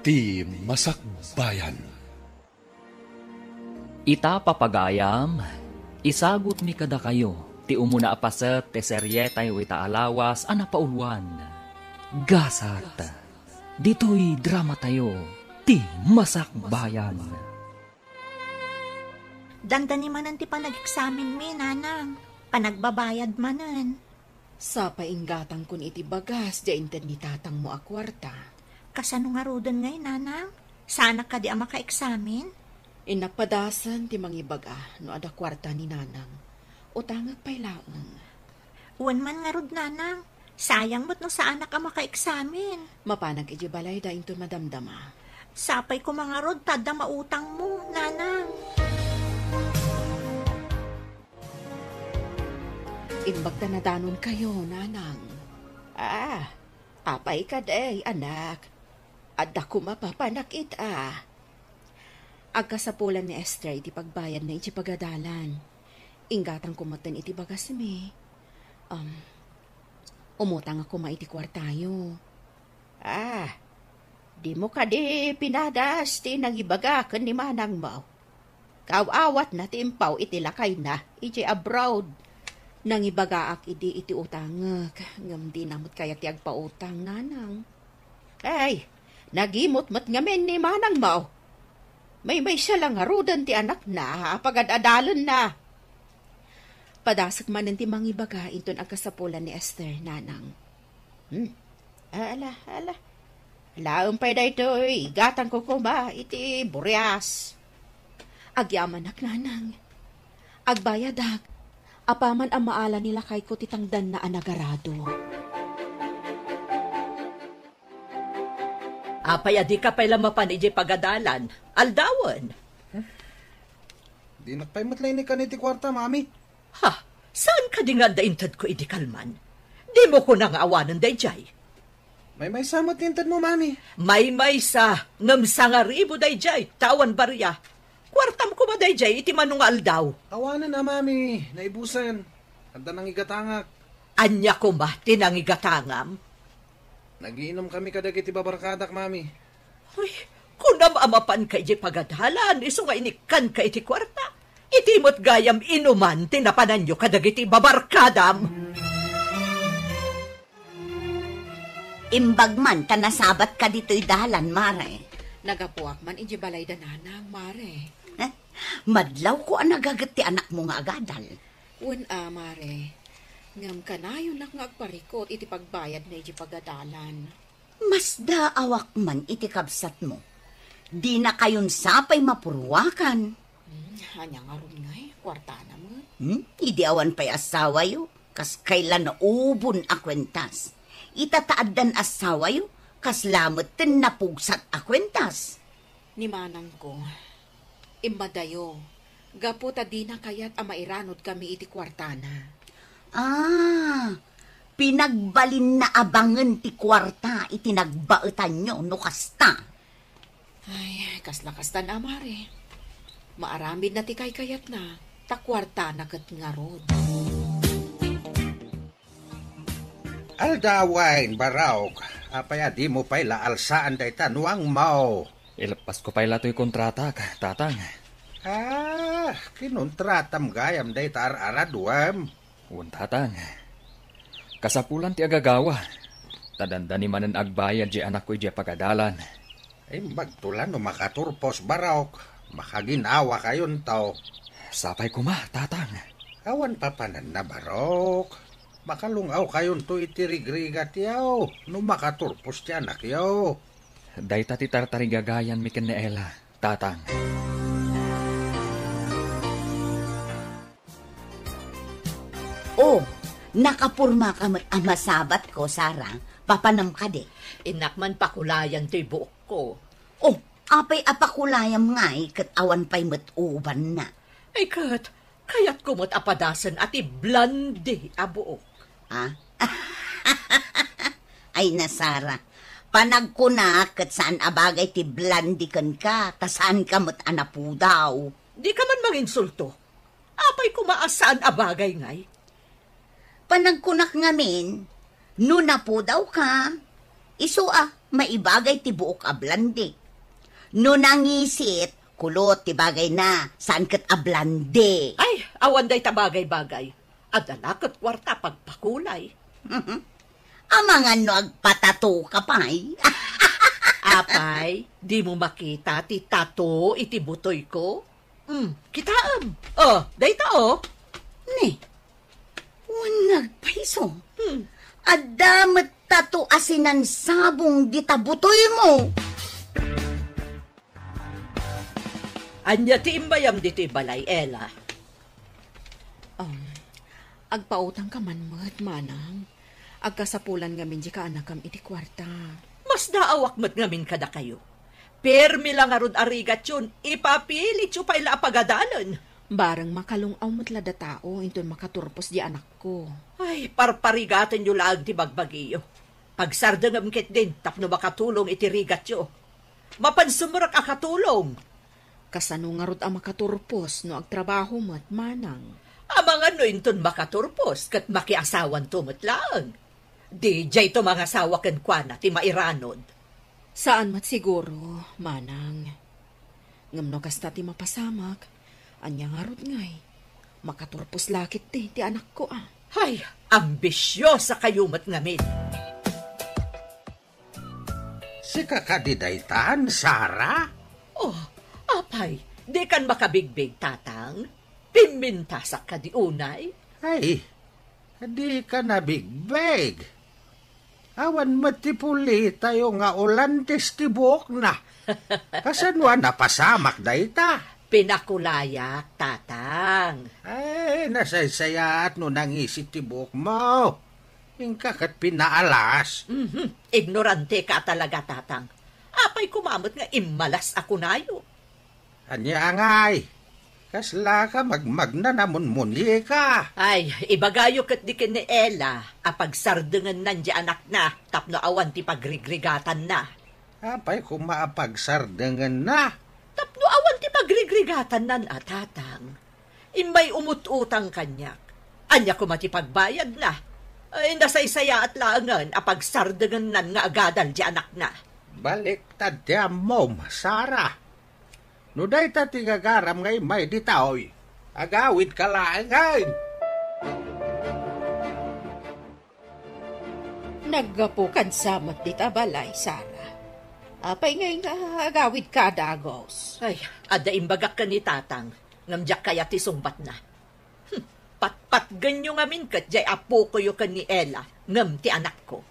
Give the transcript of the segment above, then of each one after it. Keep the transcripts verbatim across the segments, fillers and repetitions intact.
Ti Masakbayan. Ita, papagayam, isagutmi kadakayo ti umuna a paset ti serietayo ita a lawas a napauluan, Gasat. Ditoy dramatayo, Ti Masakbayan. Dandani manen ti panag-eksamenmi, nanang. Panagbabayad manen. Sapay inggatangkon iti bagas, diay inted ni tatangmo a kuarta. Kasano ngaruden ngay, nanang? Saanak kadi a makaeksamen? Innak padasen ti mangibaga no adda kuarta ni nanang. Utangek pay laeng. Wen man ngarud, nanang. Sayang met no saanak a makaeksamen. Mapanak idiay balayda inton madamdama. Sapay koma ngarud ta adda mautangmo, nanang. Imbag ta nadanonkayo, nanang. Ah, apay kadi, anak? Adda koma papanak ita. Agkasapulan ni Esther iti pagbayadna iti pagadalan. Inggatangko metten iti bagasmi. Um, umutangak koma iti kuartayo. Ah, dimo kadi pinadas ti nangibaga ken ni manangmo? Kaaw-awatna ti impaw iti lakayna idiay abroad. Nangibagaak idi iti utangek, ngem dina met kayat ti agpautang, nanang. Ay, nagimot met ngamin ni manangmo. Maymaysa la ngaruden ti anakna a pagad-adalenna. Padasek manen ti mangibaga inton agkasapulan ni Esther, nanang. Hmm. Ala, ala. Laeng pay daytoy, igatangko koma iti burias. Agyamanak, nanang. Agbayadak. Apaman a maala ni lakayko ti tangdanna a nagarado. Apay a dika pay la mapan idiay pagadalan? Aldawen. Dinak pay met la inikkan iti kuarta, Mami. Ha? Saan kadi nga adda intedko idi kalman? Dimo kuna nga awanen daydiay? Maymaysa met ti intedmo, Mami. Maymaysa, ngem sangaribu daydiay, ta awan baria. Kuartam koma daydiay iti mano nga aldaw. Awanen a, Mami, naibusen. Adda nangigatangak. Ania koma ti nangigatangam? Nagiinomkami kadagiti babarkadak, Mami. Uy, kunam a mapanka idiay pagadalan, isu nga inikkanka iti kuarta. Iti met gayam inuman ti napananyo kadagiti babarkadam. Imbag man ta nasabatka ditoy dalan, Mare. Nagapuak man idiay balayda nanang, Mare. Eh, madlawko a nagaget ti anakmo nga agadal. Wen a, Mare. Ngem kanayonak nga agparikut iti pagbayadna idiay pagadalan. Masdaawak man iti kabsatmo. Dinakayon sapay mapuruakan. Hmm, ania ngarud ngay, kuartana met. Hmm? Idi awan pay asawayo, kas kayla naubon a kuentas. Ita ta addan asawayo, kasla metten napugsat a kuentas. Ni manangko, immadayo, gapu ta dina kayat a mairanudkami iti kuartana. Ah, pinagbalinna a bangen ti kuarta iti nagbaetanyo no kasta. Ay, kasla kastan a, Mare. Maaramidna ti kaykayatna, ta kuartana ket ngarud. Aldawen, Barok. Apay a dimo pay la alsaan dayta nuangmo? Ileppasko pay la toy kontratak, Tatang. Ah, kinontratam gayam dayta ar-araduem? Wen, Tatang. Kasapulan ti agagawa. Ta dandani manen agbayad diay anakko idiay pagadalan. Imbagto la no makaturpos, Barok. Makaginawakayonto. Sapay koma, Tatang. Awan papananna, Barok. Makalung-awkayonto iti rigrigatayo no makaturpos ti anakyo. Dayta ti tartarigagayanmi ken ni Ella, Tatang. Oh, nakapormaka met a masabatko, Sara. Papanam kadi? Innak man pakulayan toy buokko. Oh, apay a pakulayam ngay ket awan pay met ubanna? Ay ket, kayatko met a padasen a ti blonde a buok. Ah? Ay, na, Sara. Panagkunak ket saan a bagay ti blonde kenka, ta saanka met a napudaw. Dika man manginsulto. Apay koma a saan a bagay ngay? Panagkunak ngamin, no napudawka, isu a, Maibagay ti buok a blandi. No nangisit, kulot ti bagayna, saan ket a blandi. Ay, awan dayta bagay-bagay. Adda la ket kuarta pagpakulay. Amangan no agpatato ka pay. Apay, dimo makita ti tato iti butoyko? Hmm, kitaem. Oh, dayta, oh. Ni, wen nagpaiso. Hmm. Adda met tato a sinansabong dita butoymo. Ania ti imbayam ditoy balay, Ella? Um, agpautangka man met, manang. Agkasapulan ngamin di kaanakam iti kuarta. Mas naawak met ngamin kadakayo. Permi la ngarud a rigatyon, ipapilityo pay la a pagadalen. Bareng makalung-aw met la datao inton makaturpos di anakko. Ay, parparigatenyo laeng ti bagbagiyo. Pagsardengem ketdin tapno makatulong iti rigatyo. Mapan sumrek a katulong. Kasano ngarud a makaturpos no agtrabaho met, manang? Amangan no inton makaturpos ket makiasawanto met laeng. Di dayto mangasawa kenkuana ti mairanod. Saan met siguro, manang. Ngem no kasta ti mapasamak, ania ngarud ngay? Makaturpos la ketdi ti anakko a. Ay, ambisiosa kayo met ngamin. Sika kadi daytan, Sara? Oh, apay, dikan makabigbig, Tatang? Pimmintasak kadi unay? Ay, dika nabigbig. Awan met ti pulitayo nga Olandes ti buokna. Kasano a napasamak dayta? Pinakulayak, Tatang. Ay, nasaysayaat no nangisit ti buokmo. Inka ket pinaalas. Mhm. Ignorante ka talaga, Tatang. Apay koma met nga immalas a kunayo? Ania ngay? Kasla ka magmagna a munmunika? Ay, ibagayo ketdi ken ni Ella a pagsardengennan di anakna tapno awan ti pagrigrigatanna. Apay koma a pagsardengenna? Tapno awan ti pagrigrigatannan a, Tatang. Immay umut-utang kaniak. Ania koma ti pagbayadna? Ay, nasaysayaat laengen a pagsardengennan nga agadal di anakna. Baliktad ti ammom, Sara. No dayta ti gagaram nga immay ditoy, agawidka laengen. Naggapu kansa met dita balay, Sara. Apay ngay nga agawidka a dagus? Ay, adda imbagak ken ni Tatang, ngem diak kayat ti sungbatna. Hmm, patpatgenyo ngamin ket diay apokoyo ken ni Ella, ngem ti anakko.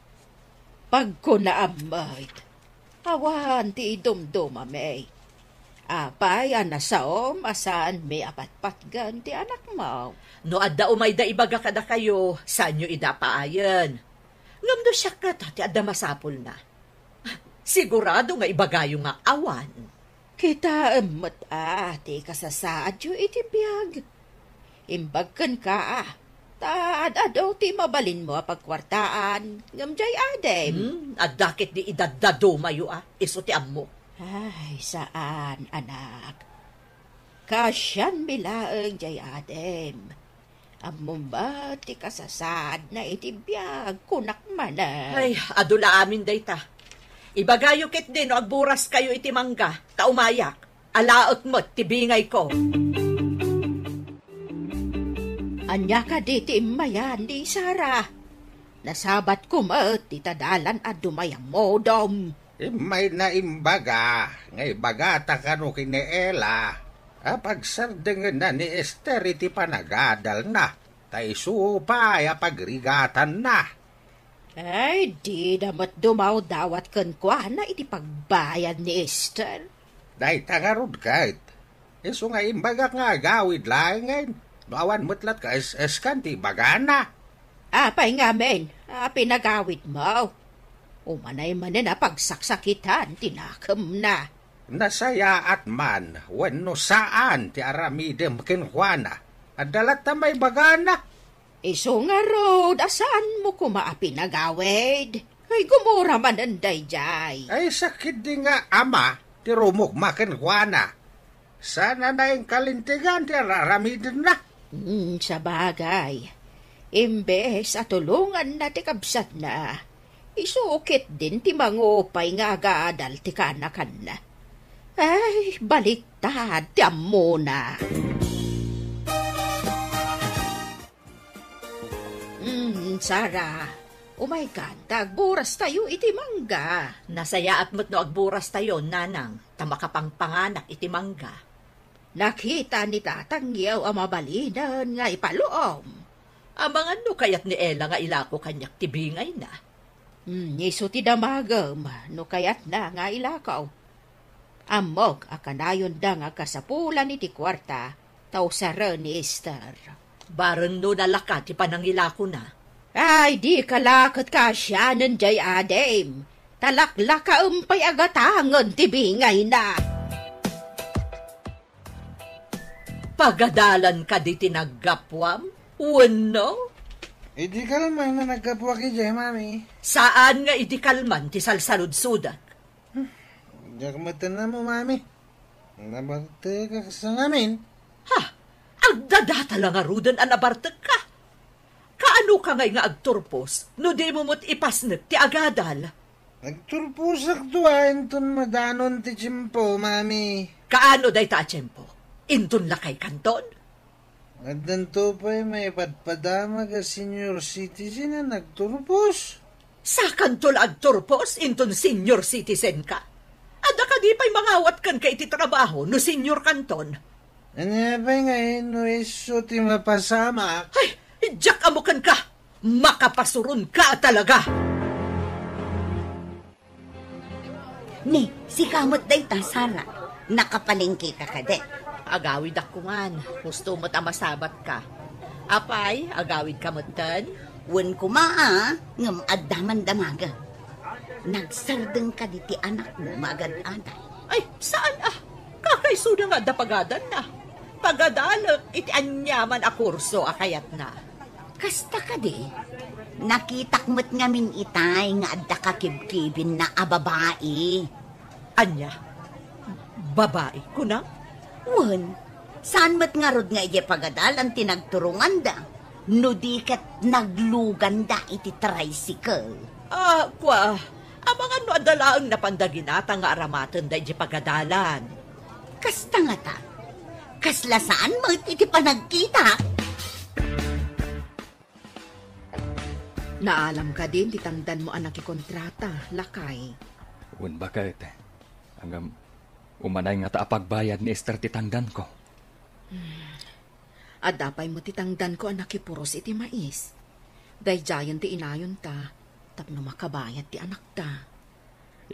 Pagkunaam met. Awan ti idumdumami. Apay a nasaom a saanmi a patpatgen ti anakmo? No adda umayda ibaga kadakayo, saanyo ida paayen. Ngem no siak ngata ti adda masapulna? Sigurado nga ibagayo nga awan. Kitaem met a ti kasasaadyo iti biag. Imbag kenka a, ta ad-adu ti mabalinmo a pagkuartaan, ngem diay adim. Hmm, adda ketdi idaddadumayo a, isu ti ammo. Ay, saan, anak. Kaasianmi laeng diay adim. Ammom met ti kasasaadna iti biag, kunak manen. Ay, adu la amin dayta. Ibagayo ketdi no agburas kayo iti mangga, ta umayak. Alaek met ti bingayko. Ania kadi ti immayan ni Sara? Nasabatko met dita dalan a dumay a modom. Immayna imbaga nga ibagata kano ken ni Ella a pagsardengenna ni Ester iti panagadalna, ta isu pay a pagrigatanna. Ay, dida met dumawdawat kenkuana iti pagbayad ni Ester. Dayta ngarud ket, isu nga imbagak nga agawid laengen, no awan met lat kaes-eskan ti ibagana. Apay ngamin a pinagawidmo? Umanay manen a pagsaksakitan ti nakemna. Nasayaat man wenno saan ti aramidem kenkuana, adda latta maibagana. Isu ngarud a saanmo koma a pinagawid. Ay, gumura manen daydiay. Ay, sakit di nga ama ti rumukma kenkuana. Sana na inkalintegan ti araramidenna. Hmm, sabagay. Imbes a tulonganna ti kabsatna, Isu ketdin ti mangupay nga agadal ti kanakanna. Ay, baliktad ti ammona. Mm, Sara, umaykan ta agburas tayo iti mangga. Nasayaat met no agburas tayo, nanang, ta makapangpanganak iti mangga. Nakita ni tatangyo a mabalinen nga ipaluom. Amangan no kayat ni Ella nga ilako kaniak ti bingayna. Hmm, isu ti damagem no kayatna nga ilako. Ammok a kanayonda nga kasapulan iti kuarta ta usaren ni Esther. Bareng no nalaka ti panangilakona. Ay, di ka la ket kaasianen jay adim. Talaklakaem pay a gatangen ti bingayna. Pagadalan kadi ti naggapuam? Wenno? Idi kalman nga naggapuak idiay, Mami. Saan nga idi kalman ti salsaludsodek? Diak met ammo, Mami. Nabartekak sa ngamin. Ha? Agdadata la ngaruden a nabartekka? Kaano ka ngay nga agturpos no dimo met ipasnek ti agadal? Agturposak dua inton madanon ti tiempo, Mami. Kaano dayta a tiempo? Inton lakay kanton? Addanto pay maipadpadamag a senior citizen a nagturpos. Sakanto la agturpos inton senior citizen ka? Adda kadi pay mangawat kenka iti trabaho no senior kanton? Ania pay ngay no isu ti mapasamak? Ay, diak ammo kenka! Makapasuron ka talaga! Ni, sika met dayta, Sara. Nakapalengke ka kadi? Agawidak koman. Husto met a masabat ka. Apay, agawid ka metten? Wen koma a, ngem adda man damagem. Nagsardeng kadi ti anakmo nga agad-adal? Ay, saan a? Kakaisuna nga adda pagadanna. Pagadalek iti aniaman a kurso a kayatna. Kasta kadi, nakitak met ngamin itay nga adda kakibkibinna a babai. Ania? Babai, kunam? Wen, saan met ngarud nga idiay pagadalan ti nagturonganda, no di ket nagluganda iti tricycle. Ah, kua, amangan no adda laeng napanda ginatang nga aramatenda idiay pagadalan. Kasta ngata, kasla saan met iti panagkita? Naalam kadin ti tangdanmo a nakikontrata, lakay? Wen, baket. Ngem, umanay ngata a pagbayad ni Esther ti tangdanko. Hmm. Adda pay met ti tangdanko a nakipuros iti mais. Daydiayen ti inayonta tapno makabayad ti anakta.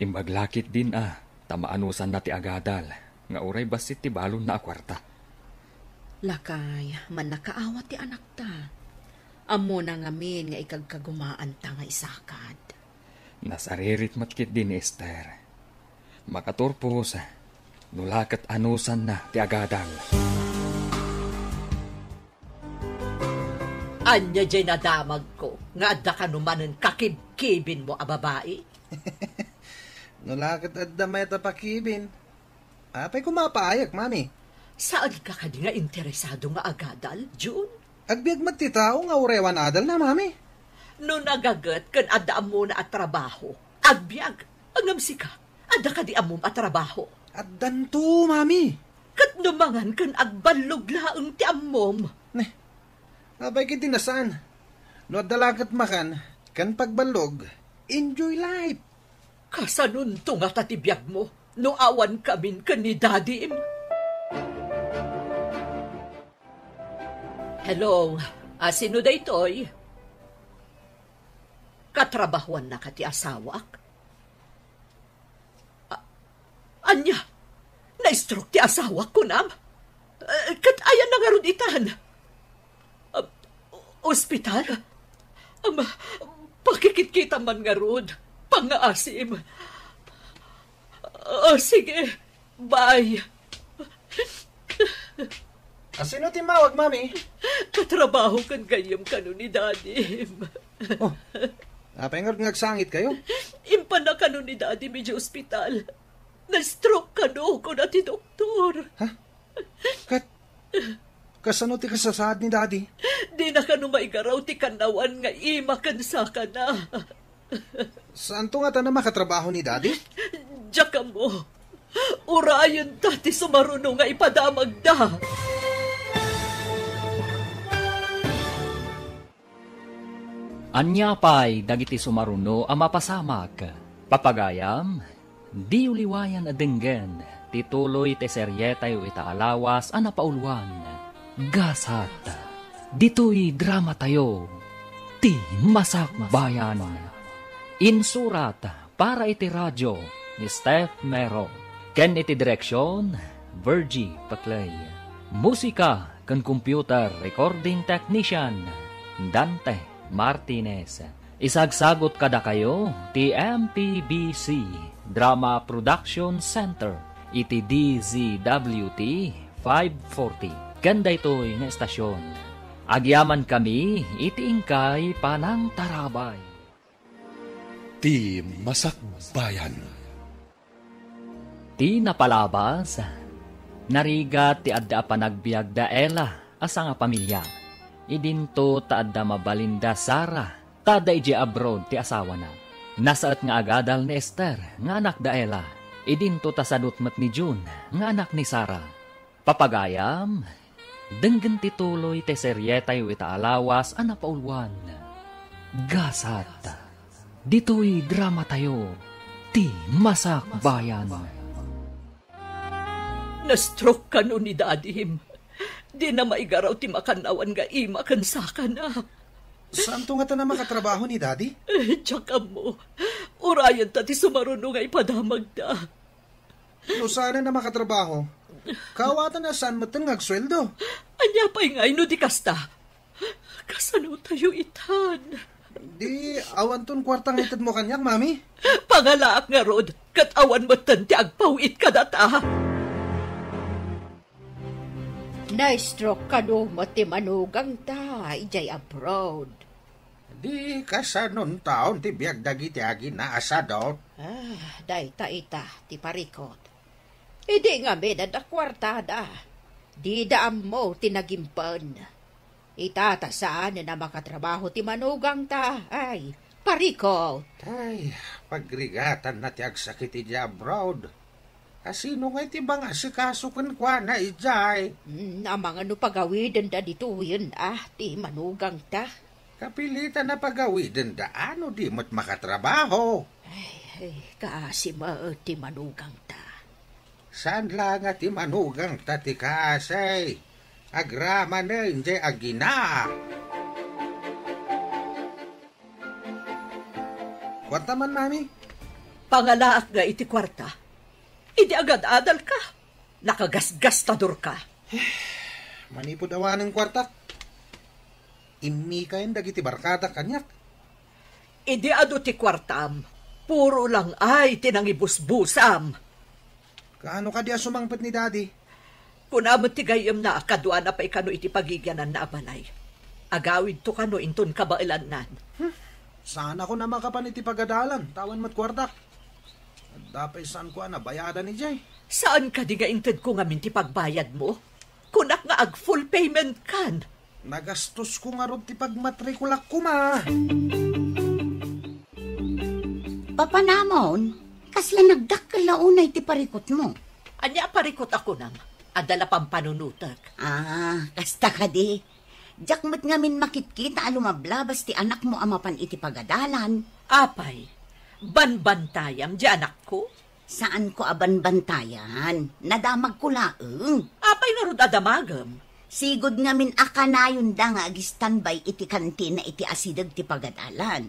Imbag la ketdin a, ta maanusanna ti agadal, nga uray bassit ti balonna a kuarta. Lakay, mannakaawat ti anakta. Ammona ngamin nga ikagkagumaanta nga isakad. Nasaririt met ketdi ni Esther. Makaturpos, no la ket anusanna ti agadal. Ania jay nadamagko nga adda kano manen kakibkibinmo a babai? No la ket adda mayat a pakibin, apay koma a paayek, Mami? Saanka kadi nga interesado nga agadal, Jun? Agbiag met ti tao nga uray awan adalna, Mami. No nagaget ken adda ammona a trabaho, agbiag. Ngem sika, adda kadi ammom a trabaho? Addanto, Mami. Ket no mangan ken agballog laeng ti ammom? Ne, apay ketdi a saan? No adda la ket makan ken pagballog, enjoy life. Kasanonto ngata ti biagmo no awan kamin ken ni Dadim? Hello, a, sino daytoy? Katrabahuannaka ti asawak? A-, ania? Na-stroke ti asawak, kunam? Eh, ket ayanna ngarud itan? Ah, ospital? Am, pakikitkitam man ngarud. Pangngaasim. Ah, sige. Bye. A, sino ti immawag, Mami? Katrabaho ken gayyem kano ni Dadim. Oh, apay ngarud nga agsangitkayo? Impanna kano ni Dadim idiay ospital. Na-stroke kano, kuna ti doktor. Ha? Ket, kasano ti kasasaad ni Daddy? Dina kano maigaraw ti kannawan nga ima ken sakana. Saanto ngata a makatrabaho ni Daddy? Diak ammo. Urayenta ti sumaruno nga ipadamagda. Ania pay dagiti sumaruno a mapasamak? Papagayam, diyo liwayan a denggen ti tuloy ti serietayo ita a lawas a napauluan, Gasat. Ditoy dramatayo, Ti Masakbayan. Insurat para iti radio ni Steph Mero, ken iti direksion, Virgie Paclay. Musika ken computer recording technician, Dante Martinez. Isagsagut kadakayo ti M P B C Drama Production Center iti D Z W T five forty ken daytoy nga estasion. Agyamankami iti inkay panangtarabay. Ti Masakbayan. Ti napalabas, narigat ti adda a panagbiag da Ella a sangapamilia. Idinto ta adda mabalin da Sara, ta adda idiay abroad ti asawana. Nasaet nga agadal ni Esther nga anak da Ella. Idinto ta sadut met ni June nga anak ni Sara. Papagayam, denggen ti tuloy ti serietayo ita a lawas a napauluan, Gasat. Ditoy dramatayo, Ti Masakbayan. Na-stroke kano ni dadim. Dina maigaraw ti makannawan nga ima ken sakana. Saanto ngata a makatrabaho ni Daddy? Eh, diak ammo. Urayenta ti sumaruno nga ipadamagda. No saanen a makatrabaho, kaawatan a saan metten nga agsueldo. Ania pay ngay no di kasta? Kasano tayo itan? Di, awanton kuarta nga itedmo kaniak, Mami? Pangalaak ngarud, ket awan metten ti agpaw-it kadata. Na-stroke kano met ti manugangta idiay abroad. Di kasanontaon ti biag dagiti aginaasadot? Ah, dayta ita ti parikut. Idi ngamin adda kuartada, dida ammo ti nagimpen. Ita ta saanen a makatrabaho ti manugangta, ay, parikut. Ay, pagrigatanna ti agsakit idiay abroad. Kasino ngay ti mangasikaso kenkuana idiay? Mm, amangan no pagawidenda ditoyen, ah, ti manugangta. Kapilitan a pagawidenda no di met makatrabaho. Ay, ay, kaasi met ti manugangta. Saan la nga ti manugangta ti kaasi? Agramanen jay agina. Kuarta man, Mami? Pangalaak nga iti kuarta. Idi agad-adalka, nakagasgastadorka. Manipud awanen kuartak, immikayen dagiti barkadak kaniak. Idi adu ti kuartam, puro lang ay ti nangibusbusam. Kaano kadi a sumangpet ni Daddy? Kuna met ti gayyemna a kaduana pay kano iti pagigiananna a balay. Agawidto kano inton kabaelannan. Hmm. Saanakon a makapan iti pagadalan, ta awan met kuartak. Adda pay saanko a nabayadan idiay. Saan kadi nga intedko ngamin ti pagbayadmo? Kunak nga ag-full payment kan. Nagastosko ngarud ti pagmatrikulak koma. Papanamon, kasla nagdakkel la unay ti parikutmo? Ania a parikut a kunam? Adda la pampanunotek. Ah, kasta kadi. Diak met ngamin makitkita a lumablabas ti anakmo a mapan iti pagadalan. Apay, banbantayam di anakko? Saanko a banbantayan. Nadamagko laeng. Apay ngarud a damagem? Sigud ngamin a kanayonda nga ag-standby iti kantina iti asideg ti pagadalan.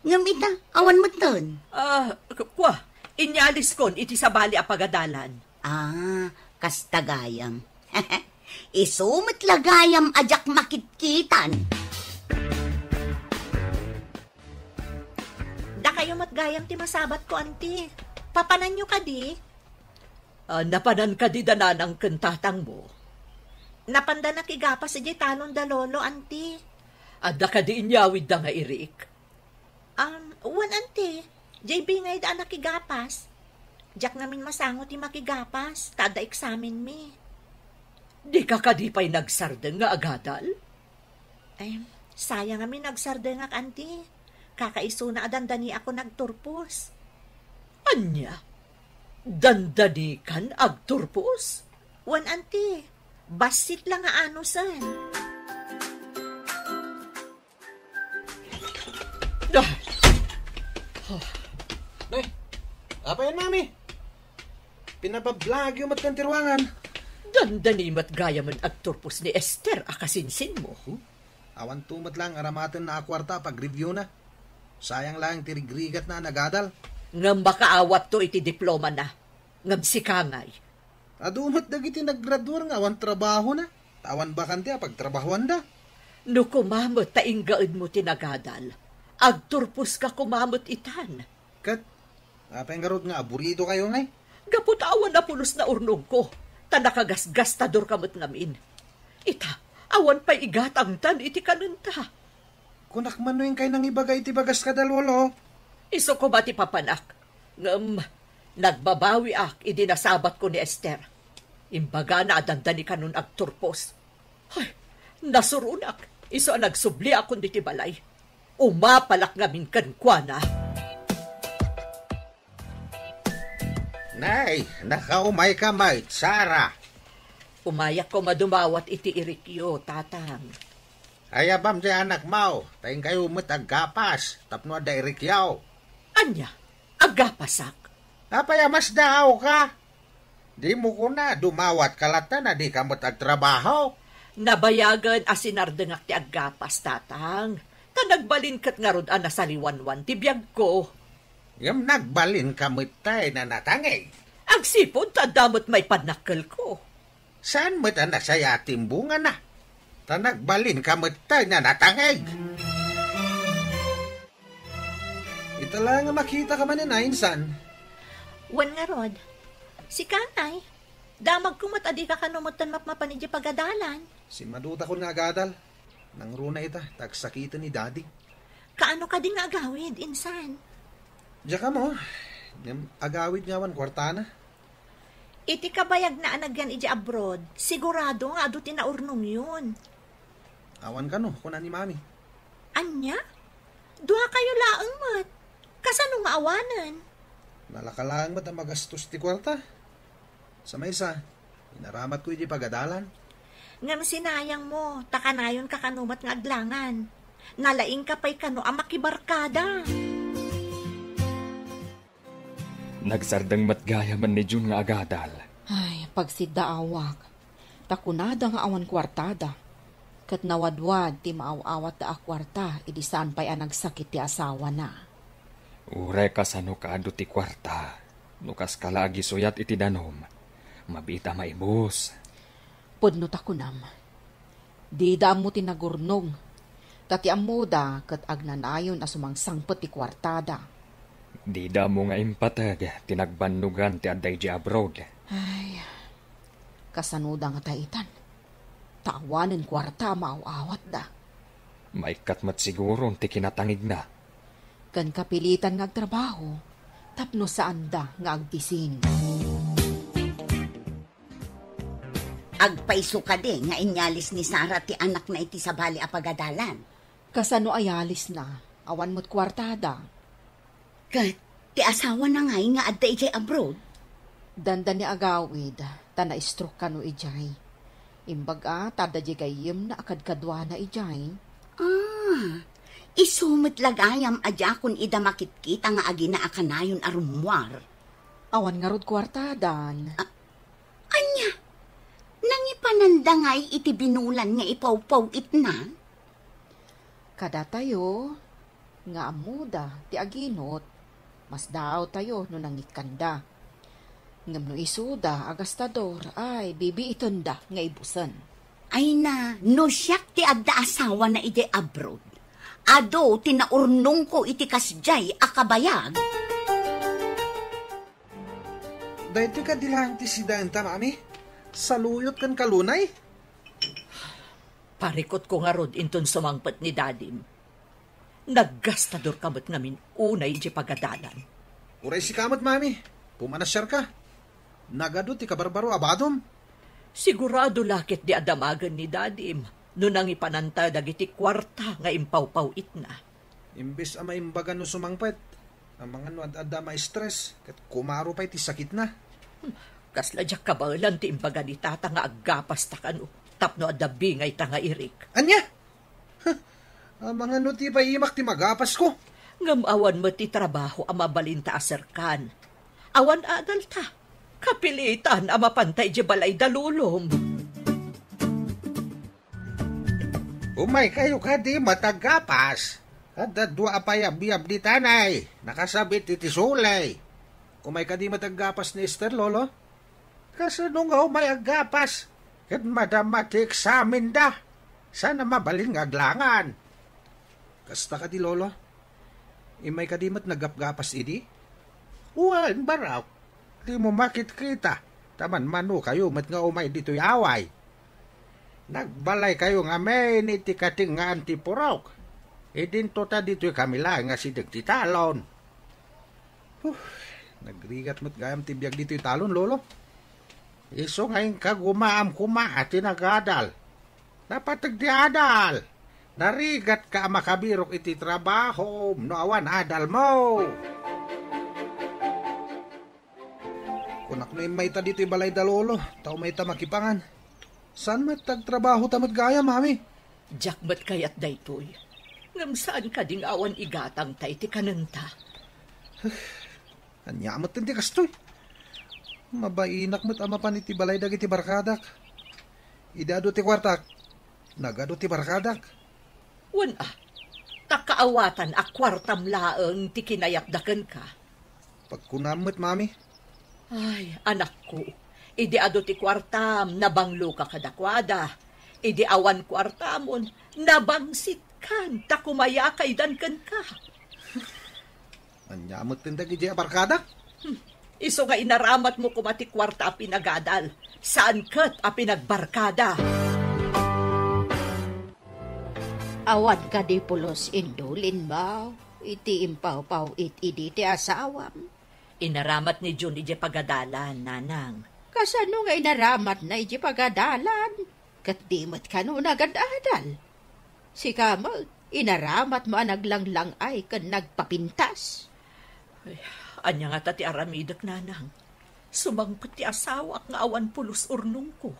Ngem ita, awan metten. Ah, k-, kua, inyaliskon iti sabali a pagadalan. Ah, kasta gayam. Isu met la gayam a diak makitkitan. Dakayo met gayam ti masabatko, anti. Papananyo kadi? Ah, napanan kadi da nanang ken tatangmo? Napanda nakigapas idiay talon da lolo, anti. Adda kadi inyawidda nga irik? Um, wen, anti. Jay bingayda a nakigapas. Diak ngamin masango ti makigapas, ta adda eksamenmi. Dika kadi pay nagsardeng nga agadal? Em, sayang ngamin nagsardengak, anti. Kakaisuna a dandaniakon agturpos. Ania? Dandanikan agturpos? Wen, anti, bassit la nga anusen. Ah! Nay, apay, mami? Pinabablagyo met kan ti ruangan. Dandani met gayamen agturpos ni Esther a kasinsinmo. Huh? Awanto met lang aramatenna a kuarta a pag-reviewna. Sayang lang ti rigrigatna a nagadal. Ngem makaawatto iti diplomana. Ngem sika ngay? Adu met dagiti naggraduar nga awan trabahona, ta awan bakante a pagtrabahoanda. No koma met ta inggaedmo ti nagadal, agturposka koma met itan. Ket apay ngarud nga aburitokayo ngay? Gapu ta awan a pulos naurnongko, ta nakagasgastadorka met ngamin. Ita, awan pay igatangtan iti kanenta. Kunak man no inkay nangibaga iti bagaska da Lolo. Isu koma ti papanak. Ngem, nagbabawiak idi nasabatko ni Esther. Imbagana a dandani kanon agturpos. Ay, nasuronak. Isu a nagsubliakon diti balay. Umapalak ngamin kenkuana. Nay, nakaumayka met, Sara. Umayak koma dumawat iti irikyo, Tatang. Ayabam ti anakmo, ta inkayo met aggapas tapno adda irikyo. Ania? Aggapasak? Apay a masdaawka? Dimo kuna, dumawatka latta no dika met agtrabaho? Nabayagen a sinardengak ti aggapas, Tatang. Ta nagbalin ket ngarud a nasaliwanwan ti biagko. Ngem nagbalinka met tay nanatangig. Agsipud ta adda met maipannakkelko. Saan met a nasaya ti imbungana? Ta nagbalinka met tay nanatangig. Ita la nga makitaka manen a, insan. Wen ngarud, sika ngay, damagko met a dika kano metten mapmapan idiay pagadalan. Simmadutakon nga agadal. Nangruna ita, ta agsakiten ni Daddy. Kaano kadi nga agawid, insan? Diak ammo, ngem agawid nga awan kuartana. Iti kabayagna a nagyan idiay abroad, sigurado nga adu ti naurnongyon. Awan kano, kuna ni Mami. Ania? Duakayo laeng met. Kasano nga awanen? Nalaka laeng met a magastos ti kuarta. Sa maysa, inaramatko idiay pagadalan. Ngem sinayangmo, ta kanayonka kano met nga aglangan. Nalaingka pay kano a makibarkada. Nagsardeng met gayamen ni Jun nga agadal. Ay, pagsiddaawak. Ta kunada nga awan kuartada. Ket nawadwad ti maaw-awatda a kuarta idi saan pay a nagsakit ti asawana. Uray kasano kaadu ti kuarta, no kaska la agisuyat iti danum, mabiit a maibus. Pudno ta kunam, dida ammo ti nagurnong, ta ti ammoda ket agnanayon a sumangsangpet ti kuartada. Dida ammo nga impateg ti nagbannogan ti adda idiay abroad. Ay, kasanoda ngata itan? Ta awanen kuarta a maaw-awatda. Maikkat met siguron ti kinatangigna. Ken kapilitan nga agtrabaho tapno saanda nga agbisin. Agpayso kadi nga inyalis ni Sara ti anakna iti sabali a pagadalan? Kasano a yalisna? Awan met kuartada. Ket ti asawana ngay nga adda idiay abroad? Dandani agawid, ta na-stroke kano idiay. Imbag a, ta adda diay gayyemna a kadkaduana idiay. Ah, isu met la gayam a diakon ida makitkita nga agina a kanayon a rummuar. Awan ngarud kuartadan. Ah, ania? Nangipananda ngay iti binulan nga ipawpaw-itna? Kadatayo, nga ammoda ti aginot, masdaawtayo no nangikkanda. Ngem no isuda a gastador, ay, bibiitenda nga ibusen. Ay na, no siak ti adda asawana idiay abroad, adu ti naurnongko iti kasdiay a kabayag. Daytoy kadi laeng ti sidaenta, Mami? Saluyot ken kalunay? Parikutko ngarud inton sumangpet ni Dadim. Naggastadorka met ngamin unay idiay pagadalan. Uray sika met, Mami. Pumanasiarka. Nagadu ti kabarbaro a badom. Sigurado la ketdi a damagen ni Dadim no nangipananta dagiti kuarta nga impawpaw-itna. Imbes a maimbaga no sumangpet, amangan no ad-adda ma-stress, ket kumaro pay ti sakitna. Kasla diak kabaelan ti imbaga ni tata nga aggapasta kano tapno adda bingayta nga irik. Ania? Huh, amangan no ti paimak ti magapasko. Ngem awan met ti trabaho a mabalinta a serkan. Awan adalta. Kapilitan a mapanta idiay balay da Lolom. Umaykayo kadi met aggapas. Adda dua a payabyab ditan ay, nakasabit iti suley. Umay kadi met aggapas ni Ester, Lolo? Kasano nga umay aggapas? Ket madama ti eksamenda. Saan a mabalin nga aglangan? Kasta kadi, Lolo? Imay kadi met naggapgapas idi? Wen, barok. Dimo makitkita, ta manmanokayo met nga umay ditoy away. Nagbalaykayo ngamin iti katengngaan ti purok. Idinto ta ditoy kami laeng nga sideg ti talon. Huh, nagrigat met gayam ti biag ditoy talon, Lolo. Isu nga inkagumaam koma ti nagadal. Napateg ti adal. Narigatka a makabirok iti trabahom no awan adalmo. Kunak no immayta ditoy balay da Lolo, ta umayta makipangan. Saan met ti agtrabahota met gayam, Mami? Diak met kayat daytoy. Ngem saan kadi nga awan igatangta iti kanenta? Ania met ti kastoy? Mabainak met a mapan iti balay dagiti barkadak. Idi adu ti kuartak, nagadu ti barkadak. Wen a, ta kaawatan a kuartam laeng ti kinayatda kenka. Pagkunam met, Mami. Ay, anakko, idi adu ti kuartam, nabangloka kadakuada. Idi awan kuartamon, nabangsitkan ta kumayakaydan kenka. Ania met ti dagiti a barkadak? Hmm. Isu nga inaramatmo koma ti kuarta a pinagadal, saan ket a pinagbarkada. Awan kadi pulos indulinmo iti impawpaw-it idi ti asawam? Inaramat ni Jun idiay pagadalan, Nanang. Kasano nga inaramatna idiay pagadalan? Ket di met kano nagad-adal? Sika met, inaramatmo a naglanglang-ay ken nagpapintas. Ay, ania ngata ti aramidek, Nanang? Sumangpet ti asawak nga awan pulos urnongko.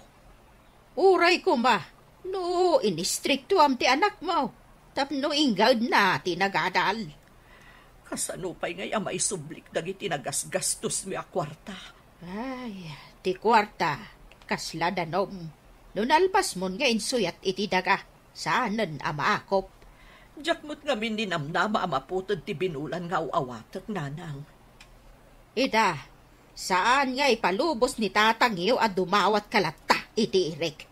Uray koma, no inistriktoam ti anakmo, tapno inggaedna ti nagadal. Kasano pay ngay a maisublik dagiti nagasgastosmi a kuarta? Ay, ti kuarta, kasla danom. No nalpasmon nga insuyat iti daga, saanen a maakop. Diak met ngamin ninamnama a maputed ti binulan nga aw-awatek, Nanang. Ida, saan nga ipalubos ni tatangyo a dumawat ka latta iti irik.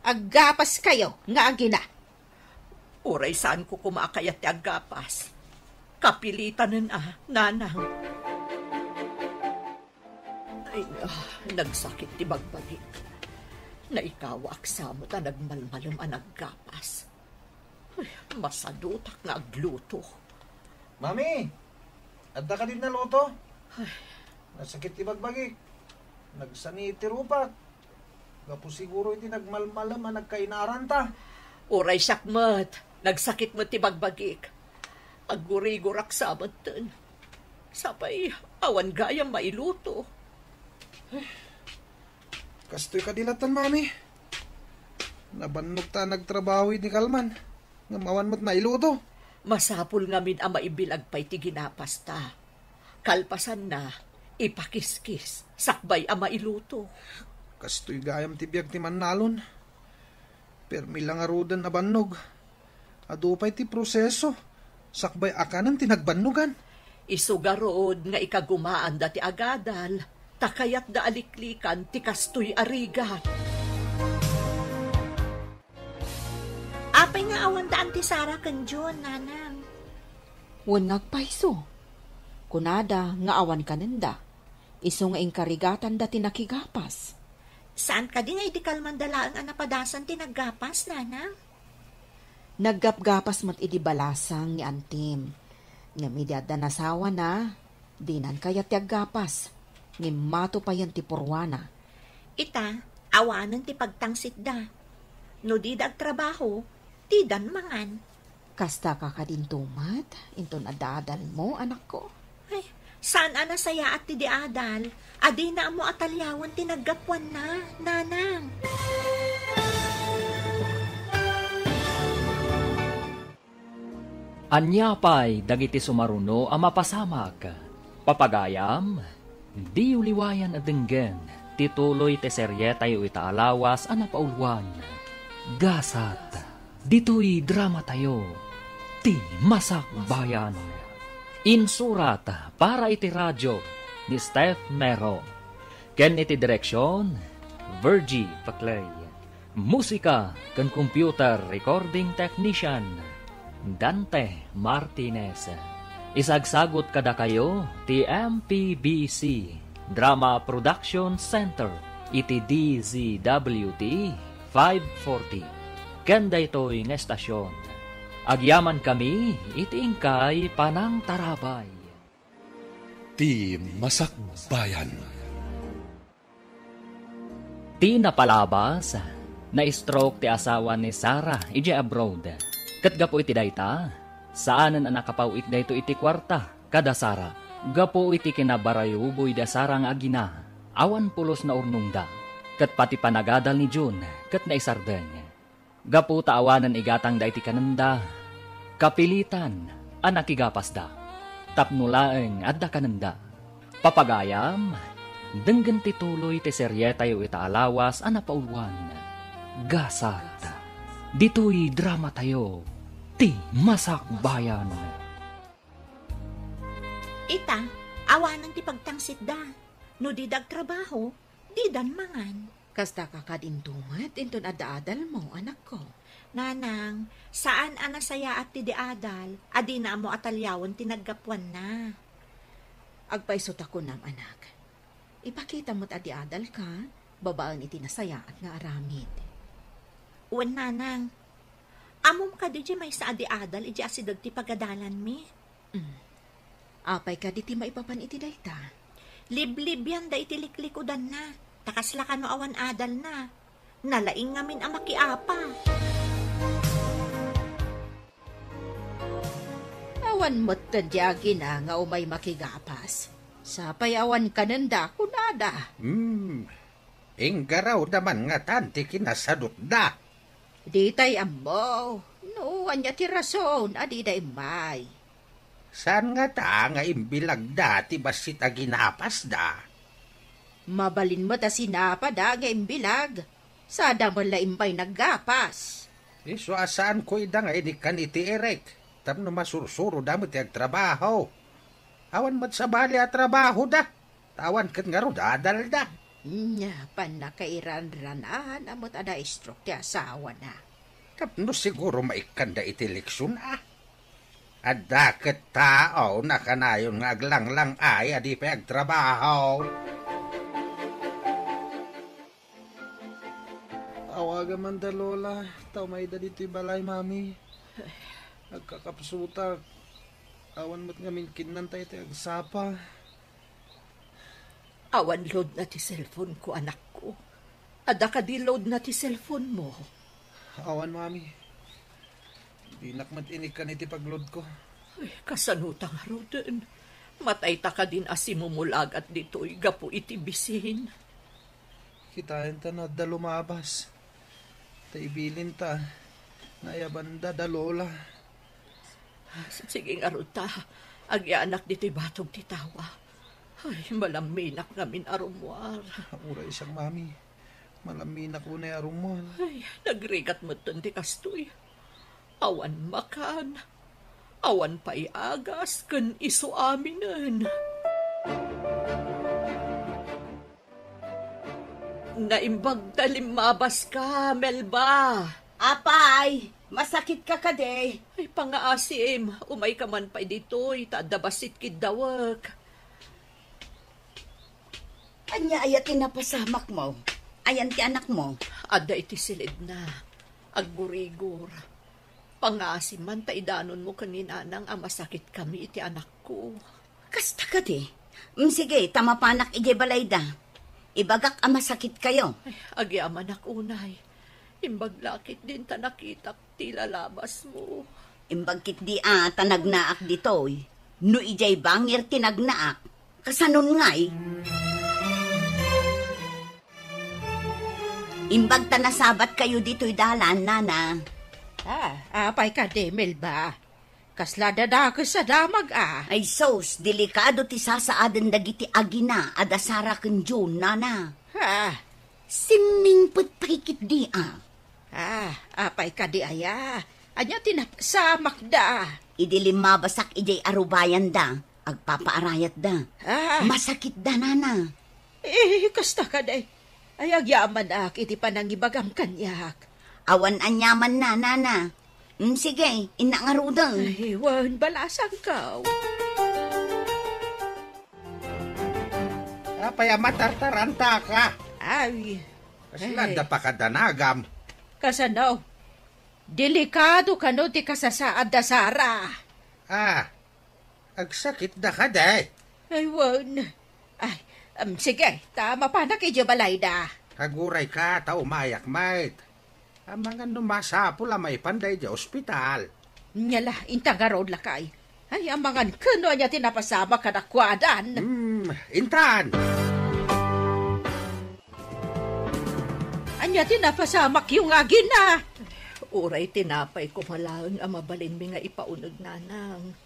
Aggapaskayo nga agina. Uray saanko koma a kayat ti aggapas. Kapilitanen a, Nanang. Ay, ah, nagsakit ti bagbagik. Naikawaak sa met a nagmalmalem a naggapas. Ay, masadutak nga agluto. Mami, adda kadin naluto? Ay. Nasakit ti bagbagik. Nagsani ti rupak. Gapu siguro iti nagmalmalem a nagkainaranta. Uray siak met, nagsakit met ti bagbagik. Aggurigurak sa metten. Sapay, awan gayam mailuto. Kastoy kadi lattan, Mami. Nabannog ta nagtrabaho ni Kalman. Ngem awan met mailuto. Masapul ngamin a maibilag pay ti ginapasta. Kalpasanna, ipakiskis, sakbay a mailuto. Kastoy gayam ti biag ti mannalon. Permi la ngaruden a bannog. Adu pay ti proseso, sakbay a kanen ti nagbannogan. Isu garud nga ikagumaanda ti agadal, ta kayatda a liklikan ti kastoy a rigat. Apay nga awan daan ti Sara ken Jun, Nanang? Wen nga agpayso. Kunada nga awan kanenda. Isu nga inkarigatanda ti nakigapas. Saan kadi nga idi kalmanda laeng a napadasan ti naggapas, Nanang? Naggapgapas met idi balasang ni Antim. Ngem idi adda nasawana, dinan kayat ti aggapas. Ngem mato payen ti purwana. Ita, awanen ti pagtangsitda. No dida agtrabaho, didan mangan. Kasta ka kadinto met, inton adda adalmo, anakko? Ay, saan a nasayaat ti di adal, a dina ammo a taliawen ti naggapuanna, nanang. Ania pay dagiti sumaruno a mapasamak? Papagayam, diyo liwayan a denggen ti tuloy ti serietayo ita a lawas a napauluan, Gasat. Ditoy dramatayo, Ti Masakbayan. Insurat para iti radio ni Steph Mero. Ken iti direksion, Virgie Paclay. Musika ken computer recording technician, Dante Martinez. Isagsagut kadakayo ti M P B C Drama Production Center iti D Z W T five forty. Ken daytoy nga estasion, agyamankami iti inkay panangtarabay. Ti Masakbayan. Ti napalabas, na-stroke ti asawa ni Sarah idiay abroad. Ket gapu iti dayta, saanen a nakapaw-ik daytoy iti kuarta kada Sarah. Gapu iti kinabarayuboy da Sarah nga agina, awan pulos naurnongda. Ket pati panagadal ni June ket naisardeng. Gapu ta awanen igatangda iti kanenda, kapilitan a nakigapasda. Tapno laeng adda kanenda. Papagayam, denggen ti tuloy ti serietayo ita a lawas a napauluan, Gasat. Ditoy dramatayo, Ti Masakbayan. Ita, awanen ti pagtangsitda. No dida agtrabaho, didan mangan. Kasta ka kadinto met inton adda adalmo, anakko. Nanang, saan a nasayaat ti di adal, a dina ammo a taliawen ti naggapuanna. Agpayso ta kunam, anak. Ipakita met a di adalka, babaen iti nasayaat nga aramid. Wen, nanang. Ammom kadi diay maysa a di adal idiay asideg ti pagadalanmi? Mm. Apay kadi ti maipapan iti dayta? Liblibianda iti liklikudanna, ta kasla kano awan adalna. Nalaing ngamin a makiapa. Awan metten diay agina nga umay makigapas. Sapay awan kanenda, kunada. Hmm. Inggarawda man ngatan ti kinasadutda. Ditay ammo no ania ti rason a dida immay. Saan ngata nga imbilagda ti bassit a ginapasda? Mabalin met a sinapada nga imbilag, sada met la immay naggapas. Isu a saanko ida nga inikkan iti irek, tapno masursuroda met ti agtrabaho. Awan met sabali a trabahoda. Awan ket ngarud adalda. Nya, pannakairanranan a met a na-stroke ti asawana. Tapno siguro maikkanda iti leksion, a. Adda ket tao nakanayon nga aglanglang-ay a di pay agtrabaho. Awaga man da Lola, ta umayda ditoy balay, Mami. Agkakapsutak. Awan met ngamin kinnanta iti agsapa. Awan load na ti cellphone ko, anakko. Adda kadi load na ti cellphone mo? Awan, Mami. Dinak met inikkan iti pagload ko. Ay, kasano ta ngaruden? Matay ta kadin a simumulagat ditoy gapu iti bisin. Kitaenta no adda lumabas. Ta ibilinta, naayabanda da Lola. Sige ngarud ta, agyanak ditoy batog ti tawa. Ay, malamminak ngamin a rummuar. Uray siak, Mami. Malamminak unay a rummuar. Ay, nagrigat metten ti kastoy. Awan makan, awan pay agas ken isu aminen. Naimbag ta limmabaska, Melba. Apay, masakitka kadi? Ay, pangaasim, umayka man pay ditoy, ta adda bassit kiddawek. Ania aya ti napasamakmo? Ayan ti anakmo? Adda iti silidna. Aggurigor. Pangaasim man ta idanonmo ken ni Nanang a masakitkami iti anakko. Kasta kadi? Mm, sige, ta mapanak idiay balayda. Ibagak a masakitkayo. Ay, agyamanak unay. Imbag la ketdin ta nakitak ti lalabasmo. Imbag ketdi a ta nagnaak ditoy. No idiay bangir ti nagnaak, kasanon ngay? Imbag ta nasabatkayo ditoy dalan, nana. Ah, apay kadi, Melba? Kasla dadakes a damag a. Ay sus, delikado ti sasaaden dagiti agina a da Sara ken Jun, nana. Ah. Simmingpet pay ketdi a. Ah, apay kadi aya? Ania ti napasamakda? Idi limmabasak idiay arubayanda, agpapaarayatda. Ah. Masakitda, nana. Eh, kasta kadi. Ay, agyamanak iti panangibagam kaniak. Awan aniamanna, nana. Mm, sige, innak ngaruden. Ay, wen, balasangko. Apay a matartarantaka? Ay. Kasla ay. Da pakadanagam. Kasano? Delikado kano ti kasasaad da Sara. Ah, agsakitda kadi? Ay, wen. Ay, em, sige, ta mapanak idiay balayda. Agurayka ta umayak met. Amangan no masapul a maipanda idiay ospital. Nia la, inta ngarud, lakay. Ay, amangan ken no ania ti napasamak kadakuadan. Hmm, intan! Ania ti napasamakyo nga agina? Uray tinapay koma laeng a mabalinmi nga ipauneg, nanang.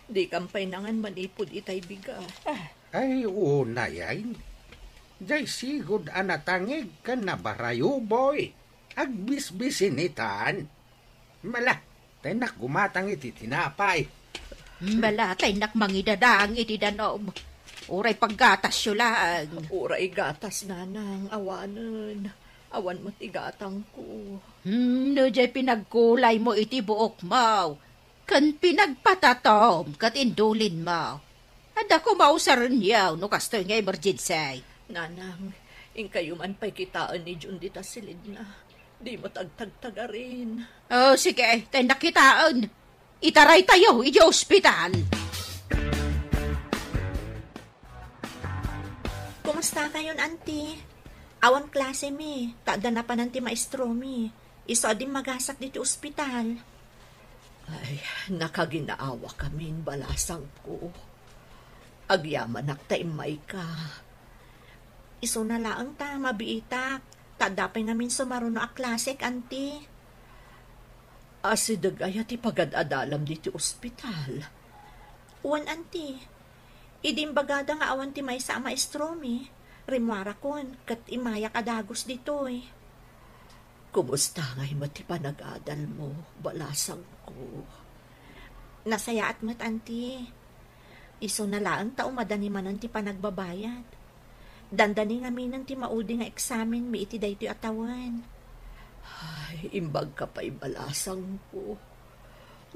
Dikan pay nangan manipud itay bigas. Ah. Ay, unay ay. Diay sigud a natangig ken nabarayuboy. Agbisbisinitan. Mala, ta innak gumatang iti tinapay. Mala, ta innak mangidadang iti danum. Uray paggatasyo laeng. Uray gatas, nanang, awanen. Awan met igatangko. Hmm, no diay pinagkulaymo iti buokmo, ken pinagpatatom ket indulinmo. Adda koma usarenyo no kastoy nga emergency. Nanang, inkayo man pay kitaen ni Jun dita silidna. Dimo tagtagtagarin. Oh, sige, ta innak kitaen. Itaraytayo idiay ospital. Kumusta kayon, Auntie? Awan klase mi, ta adda napanan ti maestromi. Isu a dimmagasak ditoy ospital. Ay, nakaginaawa kamin, balasangko. Agyamanak ta immayka. Isuna laeng ta mabiitak, ta adda pay ngamin sumaruno a klasek, Auntie. Asideg aya ti pagad-adalam ditoy ospital? Wen, Auntie. Idi imbagada nga awan ti maysa a maestromi, rimmuarakon ket immayak a dagus ditoy. Kumusta ngay met ti panagadalmo, balasangko? Nasayaat met, Auntie. Isuna laeng ta umadani manen ti panagbabayad. Dandani ngaminen ti maudi nga eksamenmi iti daytoy a tawen. Ay, imbagka pay, balasangko.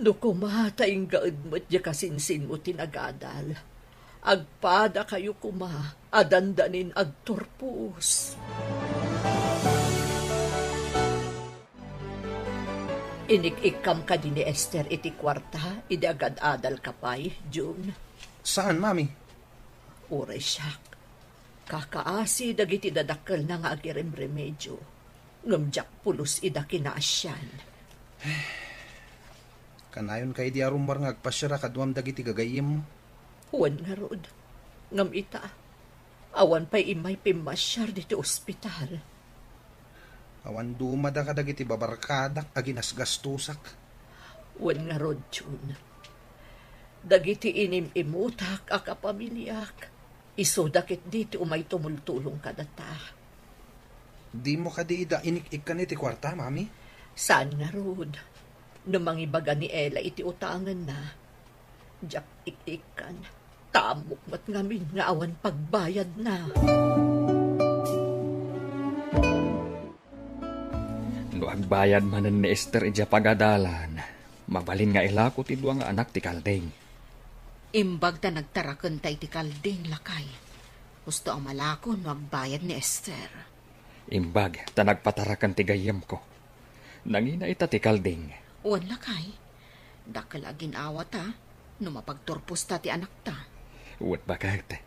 No koma ta inggaed met diay kasinsinmo ti nagadal, agpadakayo koma a dandanin agturpos. Inik-ikkam kadi ni Esther iti kuarta idi agad-adalka pay, Jun? Saan, Mami? Uray siak. Kakaasi dagiti dadakkelna nga agiremremedio, ngem diak pulos ida kinaasian. Kanayon kadi a rummuar nga agpasiar a kaduam dagiti gagayyemmo? Wen ngarud, ngem ita, awan pay immay pimmasiar ditoy ospital. Awan dumada kadagiti babarkadak a ginasgastosak. Wen ngarud, Jun. Dagiti inim-imutak a kapamiliak, isuda ketdi ti umay tumultulong kadata. Dimo kadi ida inik-ikkan iti kuarta, Mami? Saan ngarud. No mangibaga ni Ella iti utangenna, diak ik-ikkan. Ta ammok met ngamin nga awan pagbayadna. No agbayad manen ni Esther idiay pagadalan, mabalin nga ilako ti dua nga anak ti kalding. Imbag ta nagtarakenta iti kalding, lakay. Husto a malako no agbayad ni Esther. Imbag ta nagpataraken ti gayyemko. Nangina ita ti kalding. Wen, lakay. Dakkel a gin-awata no mapagturposta ti anakta. Wen, baket.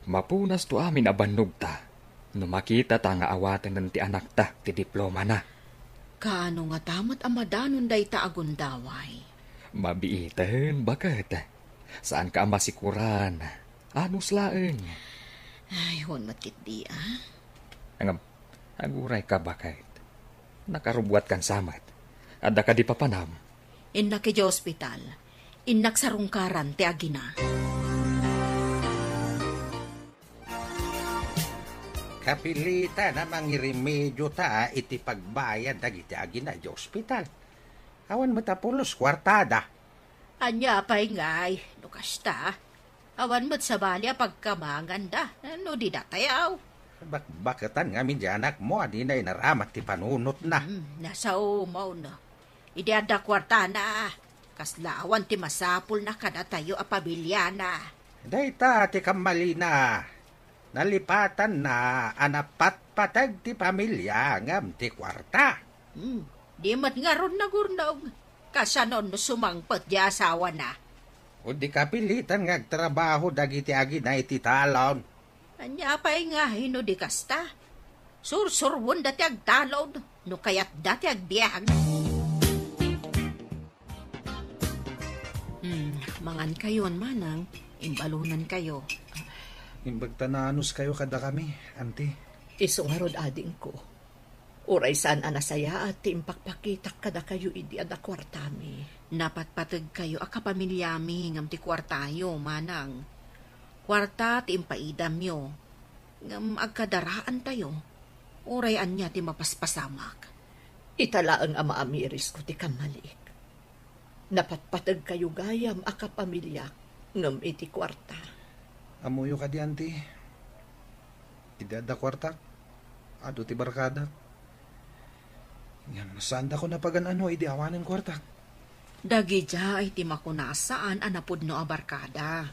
Mapunasto amin a bannogta no makitata nga awatenen ti anakta ti diplomana. Kaano ngata met a madanon dayta a gundaway? Mabiiten, baket. Saanka a masikuran. Anus laeng. Ay, wen met ketdi, a. Ngem, agurayka, baket. Nakarubbuatkan sa met. Adda kadi papanam? Innak idiay ospital. Innak sarungkaran ti agina. Kapilitan a mangiremedio ta iti pagbayad dagiti agina idiay ospital. Awan met a pulos kuartada. Ania pay ngay, no kasta? Awan met sabali a pagkamanganda, no di datayaw. Bakbaketan ngamin ti anakmo a dina inaramat ti panunotna. Hmm, nasaomon. Idi adda kuartana, kasla awan ti masapulna kadatayo a pamiliana. Dayta ti kammalina. Nalipatanna a napatpateg ti pamilia ngem ti kuarta. Hmm, di met ngarud nagurnong. Kasano no sumangpet ti asawana? O di kapilitan nga agtrabaho dagiti agina iti talon. Ania pay nga hino di kasta? Sursuruenda ti agtalon no kayatda ti agbiag. Hmm, mangankayon, manang. Imbalonankayo. Imbag ta naanuskayo kadakami, anti. Isu ngarud, adingko. Uray saan a nasayaat ti impakpakitak kadakayo idi adda kuartami. Napatpategkayo a kapamiliami ngem ti kuartayo, manang. Kuarta ti impaidamyo, ngem agkadaraantayo. Uray ania ti mapaspasamak. Ita laeng a maamirisko ti kammaliik. Napatpategkayo gayam a kapamiliak ngem iti kuarta. Ammoyo kadi, anti? Idi adda kuartak, adu ti barkadak. Ngem saandakon a pagan-ano idi awanen kuartak. Dagidiay ti makuna a saan a napudno a barkada.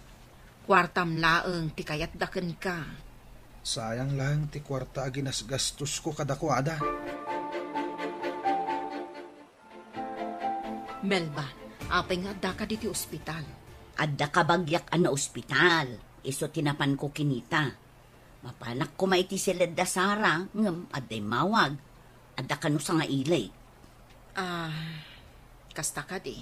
Kuartam laeng ti kayatda kenka. Sayang laeng ti kuarta a ginasgastosko kadakuada. Melba, apay nga addaka ditoy ospital? Adda kabagiak a naospital. Isu ti napanko kinita. Mapanak koma iti siled da Sara, ngem adda immawag. Adda kano sangaili. Ah, kasta kadi.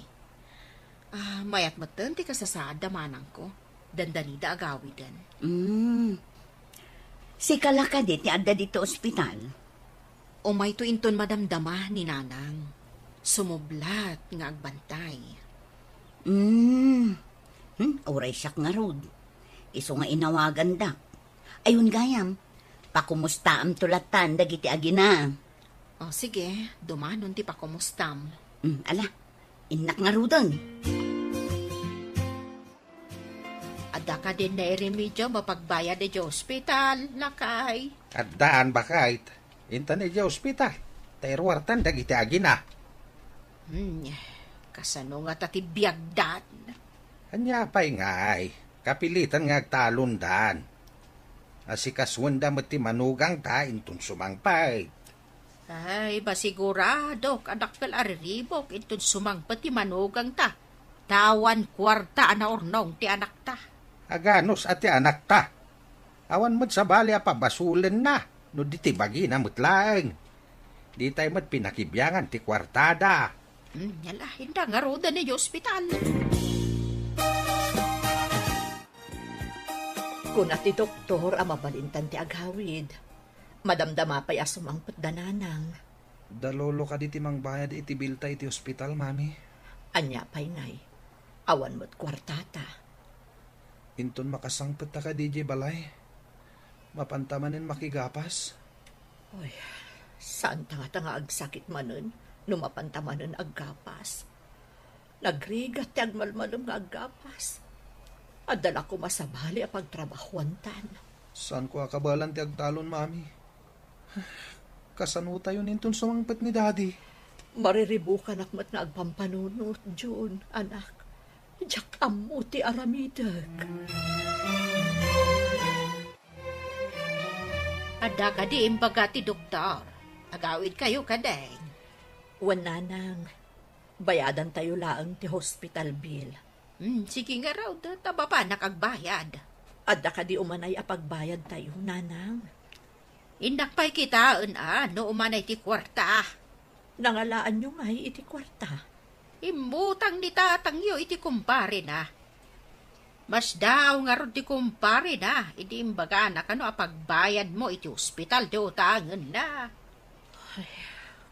Ah, mayat metten ti kasasaad da manangko. Dandanida agawiden. Mm. Sika la kadi ti adda ditoy ospital? Umayto inton madamdama ni Nanang. Sumublat nga agbantay. Mm. Hmm, uray siak ngarud. Isu nga inawagandak. Ayon gayam, pakumustaamto latan dagiti agina. O, sige, dumanon ti pakumustam. Hmm, ala, innak ngaruden. Adda kadin nairemediom a pagbayad idiay ospital, lakay? Addaan, baket. Intan idiay ospital, ta iruartan dagiti agina. Hmm, kasano ngata ti biagdan? Ania pay ngay, kapilitan nga agtalondan. Asikasuenda met ti manugangta inton sumangpet. Ay, masiguradok a dakkel a riribuk inton sumangpet ti manugangta. Ta awan kuarta a naurnong ti anakta. Aganus a ti anakta. Awan met sabali a pabasolenna no di ti bagina met laeng. Ditay met pinakibiangan ti kuartada. Hmm, ala, inda ngaruden idiay ospital. Kuna ti doktor a mabalintan ti agawid. Madamdama pay a sumangpet da Nanang. Da Lolo kadi ti mangbayad iti bilta iti ospital, Mami? Ania pay ngay? Awan met kuartata. Inton makasangpet ta kadi idiay balay, mapanta manen makigapas? Oy, saanta ngata nga agsakit manen no mapanta manen aggapas. Nagrigat ti agmalmalem nga aggapas. Adda la koma sabali a pagtrabahuantan. Saanko a kabaelan ti agtalon, Mami. Kasanotayon inton sumangpet ni Daddy? Mariribukanak met nga agpampanunot, Jun, anak. Diak ammo ti aramidek. Adda kadi imbaga ti doktor? Agawidkayo kadi? Wen, Nanang. Bayadantayo laeng ti hospital bill. Hmm, sige ngarud, ta mapanak agbayad. Adda kadi umanay a pagbayadtayo, Nanang? Innak pay kitaen a no umanay ti kuarta. Nangalaanyo ngay iti kuarta? Immutang ni tatangyo iti kumparena. Masdaaw ngarud ti kumparena idi imbagana kano a pagbayadmo iti ospital ti utangenna. Ay,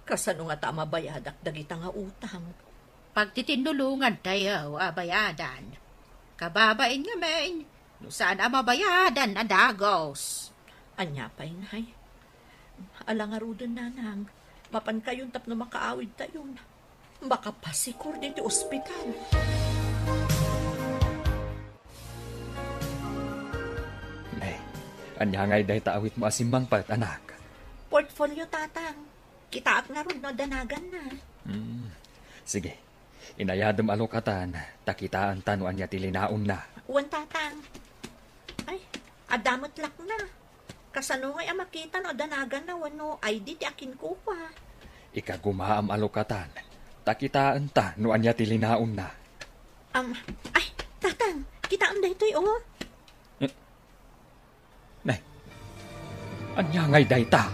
kasano ngata a mabayadak dagita nga utang? Pagtitinnulongantayo a bayadan. Kababain ngamin, no saan a mabayadan a dagus. Ania pay, Nay? Ala ngaruden, Nanang, mapankayon tapno makaawidtayon. Makapasikor ditoy ospital. Nay, ania ngay dayta awitmo a simmangpet, anak? Portfolio, Tatang. Kitaak ngarud no adda naganna. Hmm. Sige. Inayadem a lukatan, ta kitaenta no ania ti linaonna. Wen, Tatang. Ay, adda met lakna. Kasano ngay a makita no adda naganna wenno I D ti akinkukua? Ikagumaam a lukatan, ta kitaenta no ania ti linaonna. Am, ay, Tatang, kitaem daytoy, oh. Eh, nay, ania ngay dayta?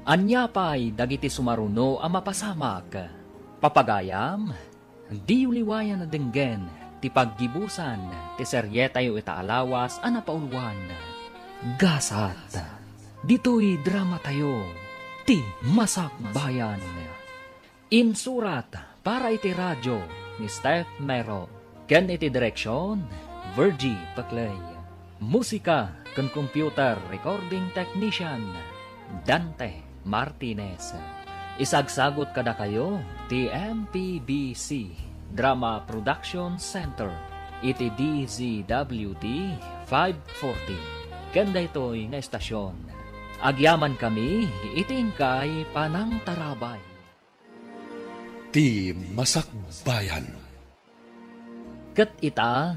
Ania pay dagiti sumaruno a mapasamak? Papagayam, diyo liwayan a denggen ti paggibusan ti serietayo ita a lawas a napauluan. Gasat, ditoy dramatayo, ti Masakbayan. Insurat para iti radio ni Steph Mero, ken iti direksion, Virgie Paclay. Musika ken computer recording technician, Dante Martinez. Isagsagut kadakayo ti M P B C Drama Production Center iti D Z W T five forty, ken daytoy nga estasyon. Agyamankami iti inkay panangtarabay. Ti Masakbayan. Ket ita,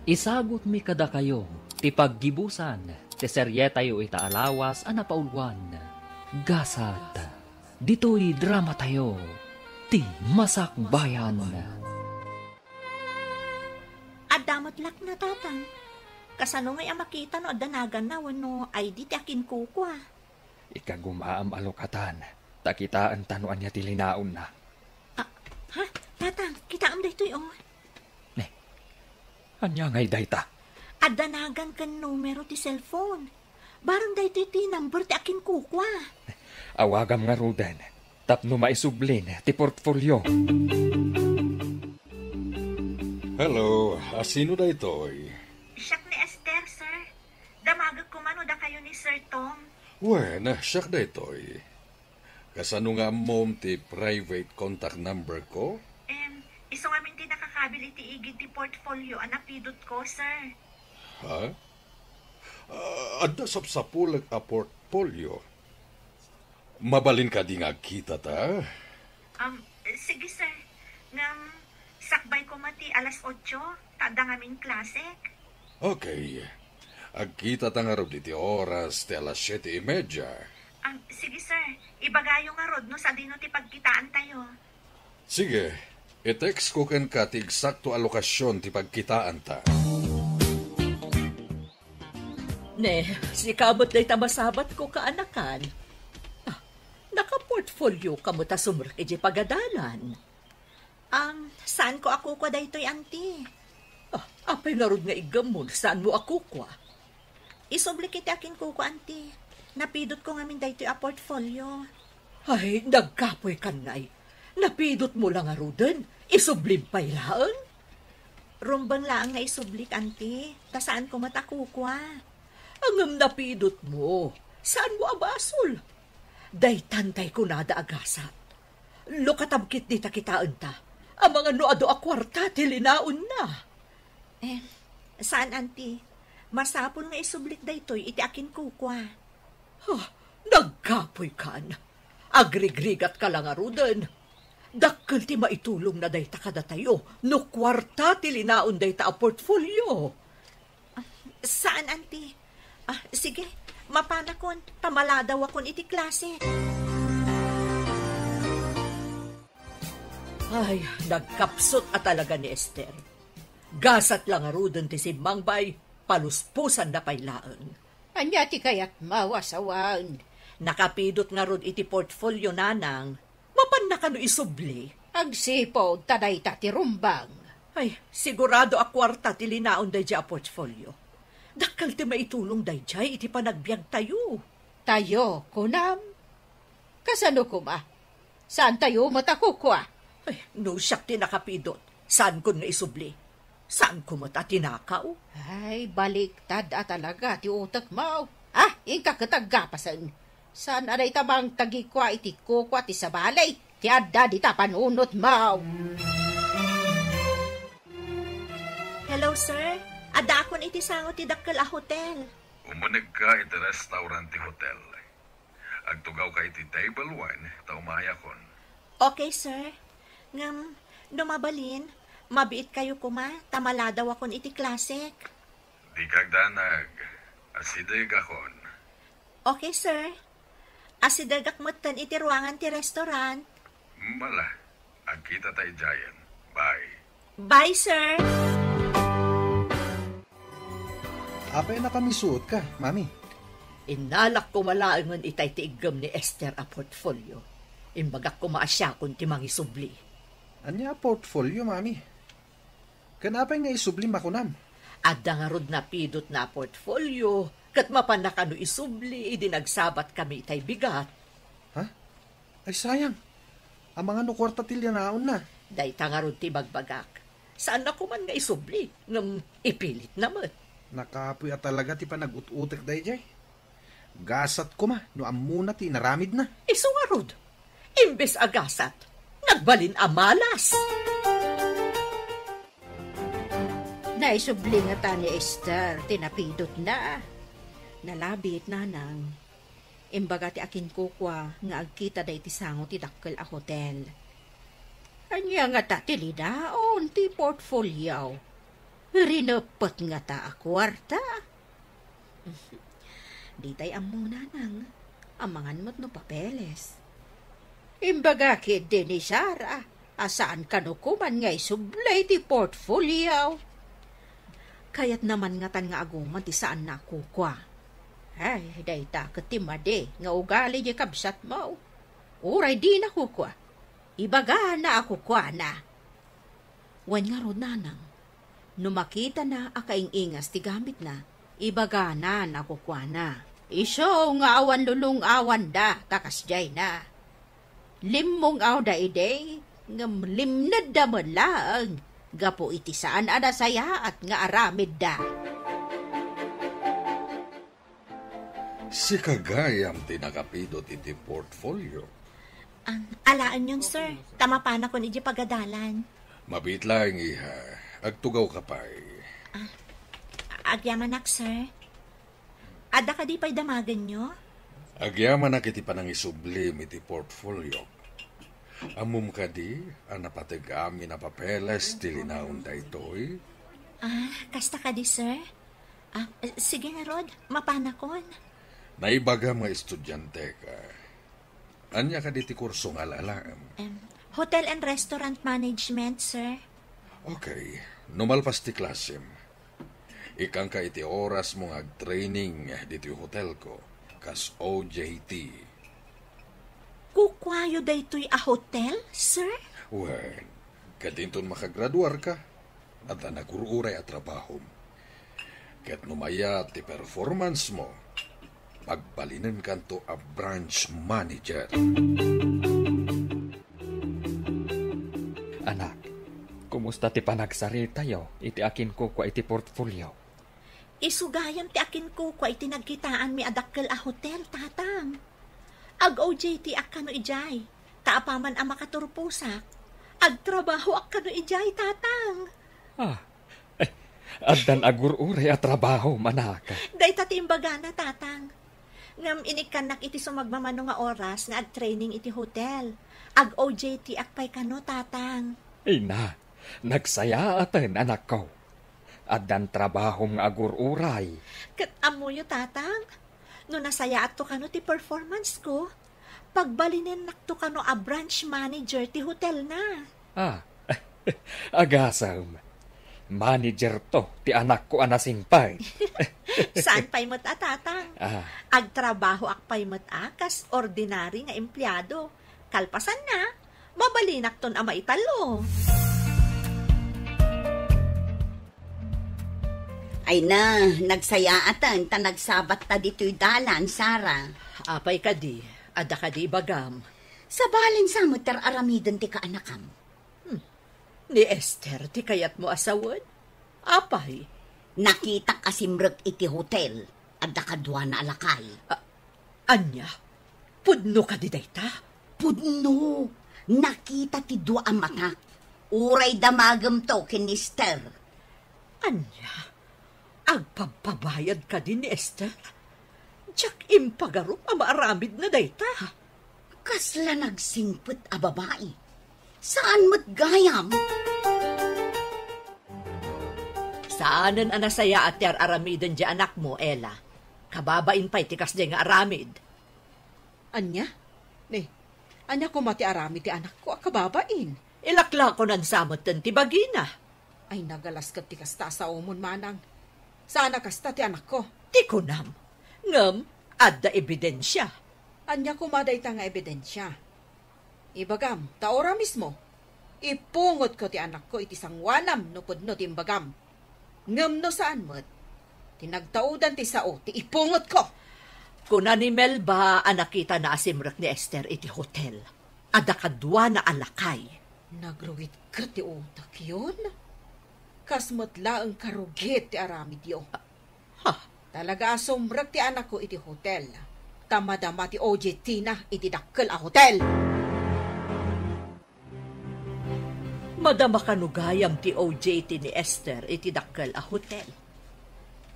isagutmi kadakayo ti paggibusan ti serietayo ita a lawas a napauluan. Gasat, ditoy dramatayo, ti Masakbayan. Adda met lakna, Tatang. Kasano ngay a makita no adda naganna wenno I D ti akinkukua? Ikagumaam a lukatan, ta kitaenta no ania ti linaonna. Ah, ha? Tatang, kitaem daytoy, oh. Ne, ania ngay dayta? Adda nagan ken numero ti cellphone. Bareng daytoy ti number ti akinkukua. Awagam ngaruden, tapno maisublin ti portfolio. Hello, a sino daytoy? Siak ni Esther, sir. Damagek koma no dakayo ni Sir Tom. Wen, siak daytoy. Kasano nga ammom ti private contact number ko? Em, isu ngamin ti nakakabil iti igid ti portfolio a napidot ko, sir. Ha? Ah, adda sapsapulek a portfolio. Mabalin kadi nga agkitata? Um, sige, sir. Ngem, sakbay koma ti alas otso, ta adda ngamin klasek. Okay. Agkitata ngarud iti oras ti alas siete y media. Um, sige, sir. Ibagayo ngarud no sadino ti pagkitaantayo. Sige, i-text ko kenka ti eksakto a lokasyon ti pagkitaanta. Ne, sika met dayta masabat ko, kaanakan. Ah, nakaportfolio ka met a sumrek idiay pagadalan. Um, saan ko a kukua daytoy, Auntie? Ah, apay ngarud nga iggammon, saan mo a kukua? Isublik iti akinkukua, Auntie. Napidot ko ngamin daytoy a portfolio. Ay, nagkapuy kan ngay. Napidot mo la ngaruden, isublim pay laeng? Rumbeng laeng nga isublik, Auntie, ta saan ko met a kukua. Ngem napidot mo, saan mo a basol? Daytan tay kunada a gasat. Lukatam ketdi ta kitaenta amangan no adu a kuarta ti linaonna. Eh, saan, Auntie? Masapul nga isublik daytoy iti akinkukua. Huh, nagkapuy kan. Agrigrigat ka la ngaruden. Dakkel ti maitulongna dayta kadatayo no kuarta ti linaon dayta a portfolio. Ah, saan, Auntie? Ah, sige, mapanakon, ta maladawakon iti klase. Ay, nagkapsut a talaga ni Esther. Gasat la ngaruden ti simmangbay, palusposanna pay laeng. Ania ti kayatmo a sawen? Nakapidot ngarud iti portfolio, nanang. Mapanna kano isubli? Agsipud ta dayta ti rumbeng. Ay, sigurado a kuarta ti linaon daydiay a portfolio. Dakkel ti maitulong daydiay iti panagbiagtayo. Tayo, kunam? Kasano koma? Saantayo met a kukua? Ay, no siak ti nakapidot, saankon nga isubli? Saanko met a tinakaw? Ay, baliktad a talaga ti utekmo. Ah, inka ket aggapasen. Saan a dayta mangtagikua iti kukua ti sabali ti adda dita panunotmo? Hello, sir. Addaakon iti sango ti dakkel a hotel. Umunegka iti restaurant ti hotel. Agtugawka iti table one, ta umayakon. Okay, sir. Ngem, no mabalin, mabiitkayo koma, ta maladawakon iti klasek. Dika agdanag. Asidegakon. Okay, sir. Asidegak metten iti ruangan ti restaurant. Mala, agkitata idiayen. Bye. Bye, sir. Apay a nakamisuotka, Mami? Innalak koma laengen itay ti iggem ni Esther a portfolio. Imbagak koma a siakon ti mangisubli. Ania a portfolio, Mami? Ken apay nga isublim a kunam? Adda ngarud napidotna a portfolio, ket mapanna kano isubli idi nagsabatkami itay bigat. Ha? Ay, sayang. Amangan no kuarta ti linaonna. Dayta ngarud ti ibagbagak. Saanna koman nga isubli, ngem ipilitna met. Nakapuy a talaga ti panag-ut-utek daydiay. Gasat koma no ammona ti inaramidna. Isu ngarud, imbes a gasat, nagbalin a malas. Naisubli ngata ni Esther ti napidotna. Nalabit, nanang. Imbaga ti akinkukua nga agkitada iti sango ti dakkel a hotel. Ania ngata ti linaon ti portfolio? Rineppet ngata a kuarta? Ditay ammo, nanang. Amangan met no papeles. Imbaga ketdi ni Sarah a saan kano koman nga isubli ti portfolio. Kayatna man ngatan nga aguman ti saanna a kukua. Ay, dayta ket ti madi nga ugali ti kabsatmo. Uray dina kukua, ibagana a kukuana. Wen ngarud, nanang, no makitana a kaing-ingas ti gamitna, ibagana a kukuana. Isu nga awan lulong-awanda ta kasdiayna. Limmong-awda idi, ngem limnedda met laeng gapu iti saan a nasayaat nga aramidda. Sika gayam ti nakapidot iti portfolio. Ang alaenyon, sir, ta mapanakon iti pagadalan. Mabiit laeng, iha. Agtugawka pay. Ah, agyamanak, sir. Adda kadi pay damagenyo? Agyamanak iti panangisublim iti portfolio. Ammom kadi a napateg amin a papeles ti linaon daytoy? Ah, kasta kadi, sir? Ah, sige ngarud, mapanakon. Naibagam nga estudianteka. Ania kadi ti kurso nga alaem? Em, Hotel and Restaurant Management, sir. Okay. No malpas ti klasem, ikkanka iti orasmo nga agtraining ditoy hotelko, kas O J T. Kukuayo daytoy a hotel, sir? Wen, ket inton makagraduarka, adda nagur-uray a trabahom. Ket no mayat ti performance mo, pagbalinenkanto a branch manager. Anak, kumusta ti panagsaritayo iti akinkukua iti portfolio? Isu gayam ti akinkukua iti nagkitaanmi a dakkel a hotel, Tatang. Ag-O J T ak kano idiay, ta apaman a makaturposak, agtrabahoak kano idiay, Tatang. Ah, eh, addan agur-uray a trabaho, anak. Dayta ti imbagana, Tatang. Ngem inikkannak iti sumagmamano nga oras nga agtraining iti hotel. Ag-O J T ak pay kano, Tatang. Ina, nagsayaaten, anakko. Addan trabahom nga agur-uray. Ket ammoyo, Tatang, no nasayaatto kano ti performance ko, pagbalinennakto kano a branch manager ti hotelna. Ah, agasem. Manager to ti anakko a nasingpet. Saan pay met a, Tatang? Ah. Agtrabahoak pay met a kas ordinary nga empleado. Kalpasanna, mabalinakton a maitallo. Ay na, nagsayaaten ta nagsabatta ditoy dalan, Sara. Apay kadi, adda kadi ibagam? Sabalen sa met ti ar-aramiden ti kaanakam. Hmm. Ni Esther ti kayatmo a sawen? Apay? Nakitak a simrek iti hotel. Adda kaduana a lakay. A-, ania? Pudno kadi dayta? Pudno. Nakita ti dua a matak. Uray damagemto ken ni Esther. Ania? Agpabpabayad kadi ni Esther? Diak impagarup a maaramidna dayta. Kasla nagsingpet a babai. Saan met gayam? Saanen a nasayaat ti ar-aramiden ti anakmo, Ella. Kababain pay ti kasdiay nga aramid. Ania? Ni, ania koma ti aramid ti anakko a kababain? Ilaklakonan sa metten ti bagina. Ay, nagalas ket ti kasta a saomon, manang. Saan a kasta ti anakko. Ti kunam. Ngem, adda ebidensia. Ania koma dayta nga ebidensia? Ibagam, ta ora mismo, ipungotko ti anakko iti sangoanam no pudno ti imbagam. Ngem no saan met, ti nagtaudan ti sao ti ipungotko. Kuna ni Melba a nakitana a simrek ni Esther iti hotel. Adda kaduana a lakay. Nagrugit ket ti utak yon? Kas met laeng karugit ti aramidyo. Ha? Talaga a sumrek ti anakko iti hotel. Ta madama ti O J T na iti dakkel a hotel. Madama kano gayam ti O J T ni Esther iti dakkel a hotel.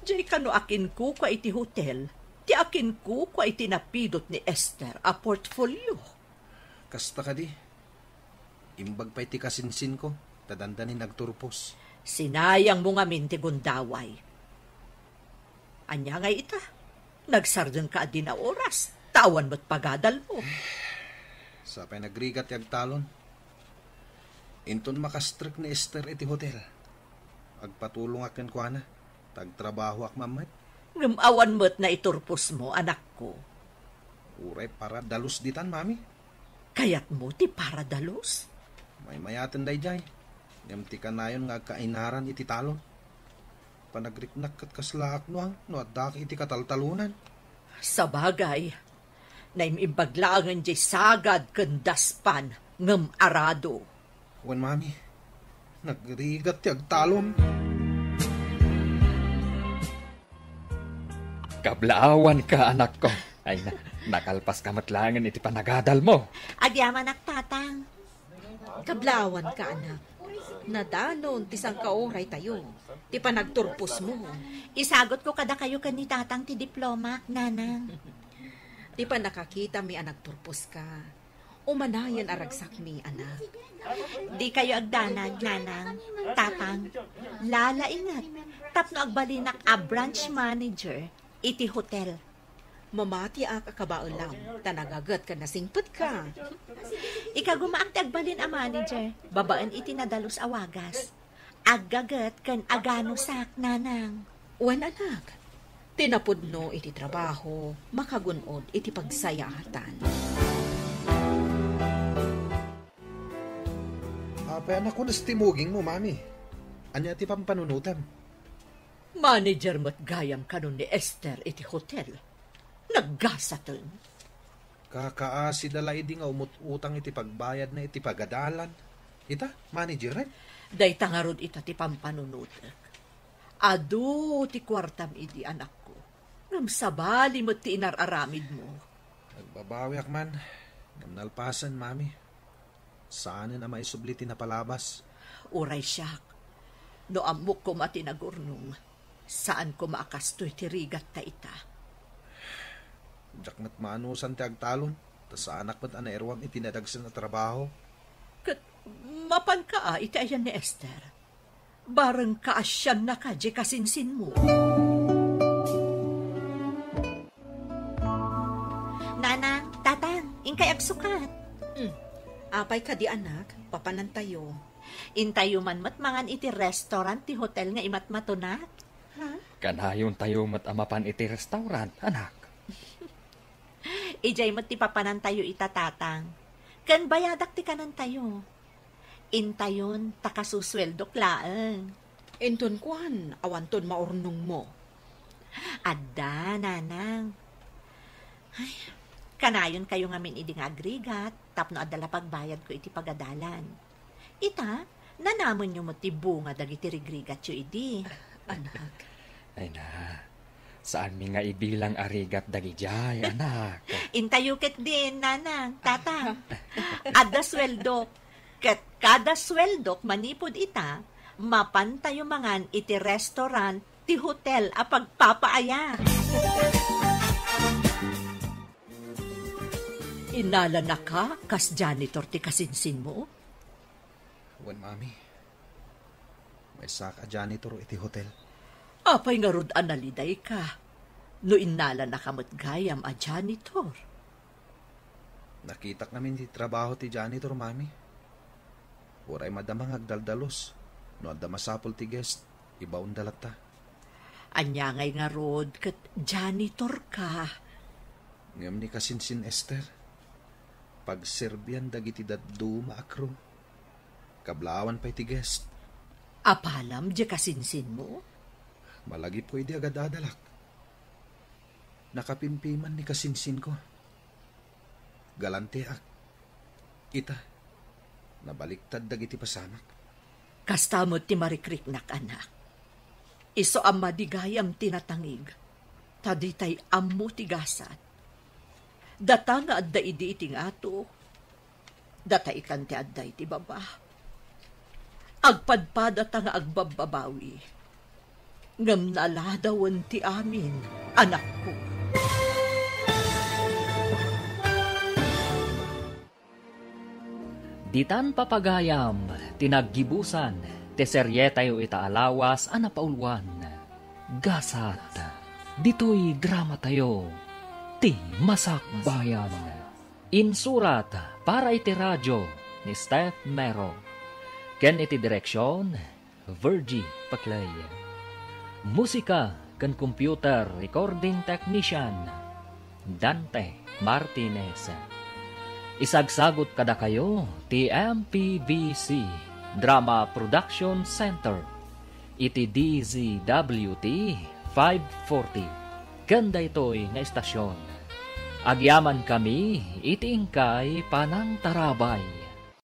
Diay kano akinkukua iti hotel ti akinkukua iti napidot ni Esther a portfolio. Kasta kadi, imbag pay ti kasinsinko, ta dandani nagturpos. Sinayangmo ngamin ti gundaway. Ania ngay ita? Nagsardengka a dina oras, ta awan met pagadalmo. Sapay nagrigat ti agtalon. Inton makastrek ni Esther iti hotel, agpatulongak kenkuana, ta agtrabahoak man met. Ngem awan met naiturposmo, anakko. Uray para dalus ditan, Mami. Kayatmo ti para dalus? Maymayaten daydiay. Ngem ti kanayon nga agkainaran iti talon. Panagriknak ket kaslaak no, no addak iti kataltalonan. Sabagay, naim-imbag laengen diay sagad ken daspan ngem arado. Wen, Mami, nagrigat ti agtalon. Kablaawanka, anakko. Ay na, nakalpaska met laengen iti panagadalmo. Agyamanak, Tatang. Kablaawanka, anak. Nadanon ti sangkauray tayo, ti panagturposmo. Isagutko kadakayo ken ni Tatang ti diplomak, Nanang. Ti pannakakitami a nagturposka, umanayen a ragsakmi, anak. Dikayo agdanag, Nanang, Tatang. Lalainget tapno agbalinak a branch manager iti hotel. Mamatiak a kabaelam, ta nagaget ken nasingpetka. Ikagumaak ti agbalin a manager, babaen iti nadalus a wagas. Aggaget ken aganusak, Nanang. Wen, anak, ti napudno iti trabaho, makagun-od iti pagsayaatan. Apay, anak, kunas ti mugingmo, Mami? Ania ti pampanunotem? Manager met gayam kano ni Esther iti hotel. Naggasaten. Kakaasida la idi nga umut-utang iti pagbayadna iti pagadalan. Ita, manager, eh? Dayta ngarud ita ti pampanunotek. Adu ti kuartam idi, anakko. Ngem sabali met ti inar-aramidmo. Nagbabawiak man. Ngem nalpasen, Mami. Saanen a maisubli ti napalabas. Uray siak, no ammok koma ti nagurnong, saan koma a kastoy ti rigatta ita. Diak met maanusan ti agtalon, ta saanak met a nairuam iti nadagsen a trabaho. Ket mapanka a iti ayan ni Esther. Bareng kaasiannaka diay kasinsinmo. Nanang, Tatang, inkay agsukat. Hmm. Apay kadi, anak? Papanantayo. Intayo man met mangan iti restaurant ti hotel nga imatmatonak. Kanayontayo met a mapan iti restaurant, anak. Idiay met ti papanantayo ita, Tatang. Ken bayadak ti kanentayo. Intayon ta kasusueldok laeng. Inton kuan, awanton maurnongmo. Adda, Nanang. Ay, kanayonkayo ngamin idi nga agrigat tapno adda la pagbayadko iti pagadalan. Ita, nanamenyo met ti bunga dagiti rigrigatyo idi. Anak. Ay na, saanmi nga ibilang a rigat dagidiay, anak. Intayo ketdin, Nanang, Tatang. Adda sueldo. Ket kada sueldok manipud ita, mapantayo mangan iti restaurant ti hotel a pagpapaayat. Innalanaka kas janitor ti kasinsinmo? Wen, Mami. Maysaka a janitor iti hotel. Apay ngarud a nalidayka no innalanaka met gayam a janitor? Nakitak ngamin ti trabaho ti janitor, Mami. Uray madama nga agdaldalus. No adda masapul ti guest, ibaonda latta. Ania ngay ngarud ket janitor ka? Ngem ni kasinsin Esther, pagserbian dagiti dadduma a crew. Kablawan pay ti guest. Apalam diay kasinsinmo? Malagipko idi agadadalak. Nakapimpiman ni kasinsinko. Galanteak. Ita, nabaliktad dagiti pasamak. Kasta met ti marikriknak, anak. Isu a madi gayam ti natangig, ta ditay ammo ti gasat. Data nga adda idi iti ngato, data itan ti adda iti baba. Agpadpadata nga agbabbabawi, ngem naladawen ti amin, anakko. Ditan papagayam ti naggibusan ti serietayo ita a lawas a napauluan, Gasat. Ditoy dramatayo, ti Masakbayan. Insurat para iti radio ni Steph Mero, ken iti direksion, Virgie Paclay. Musika ken computer recording technician, Dante Martinez. Isagsagut kadakayo ti M P V C Drama Production Center iti D Z W T five forty ken daytoy nga estasion. Agyamankami iti inkay panangtarabay.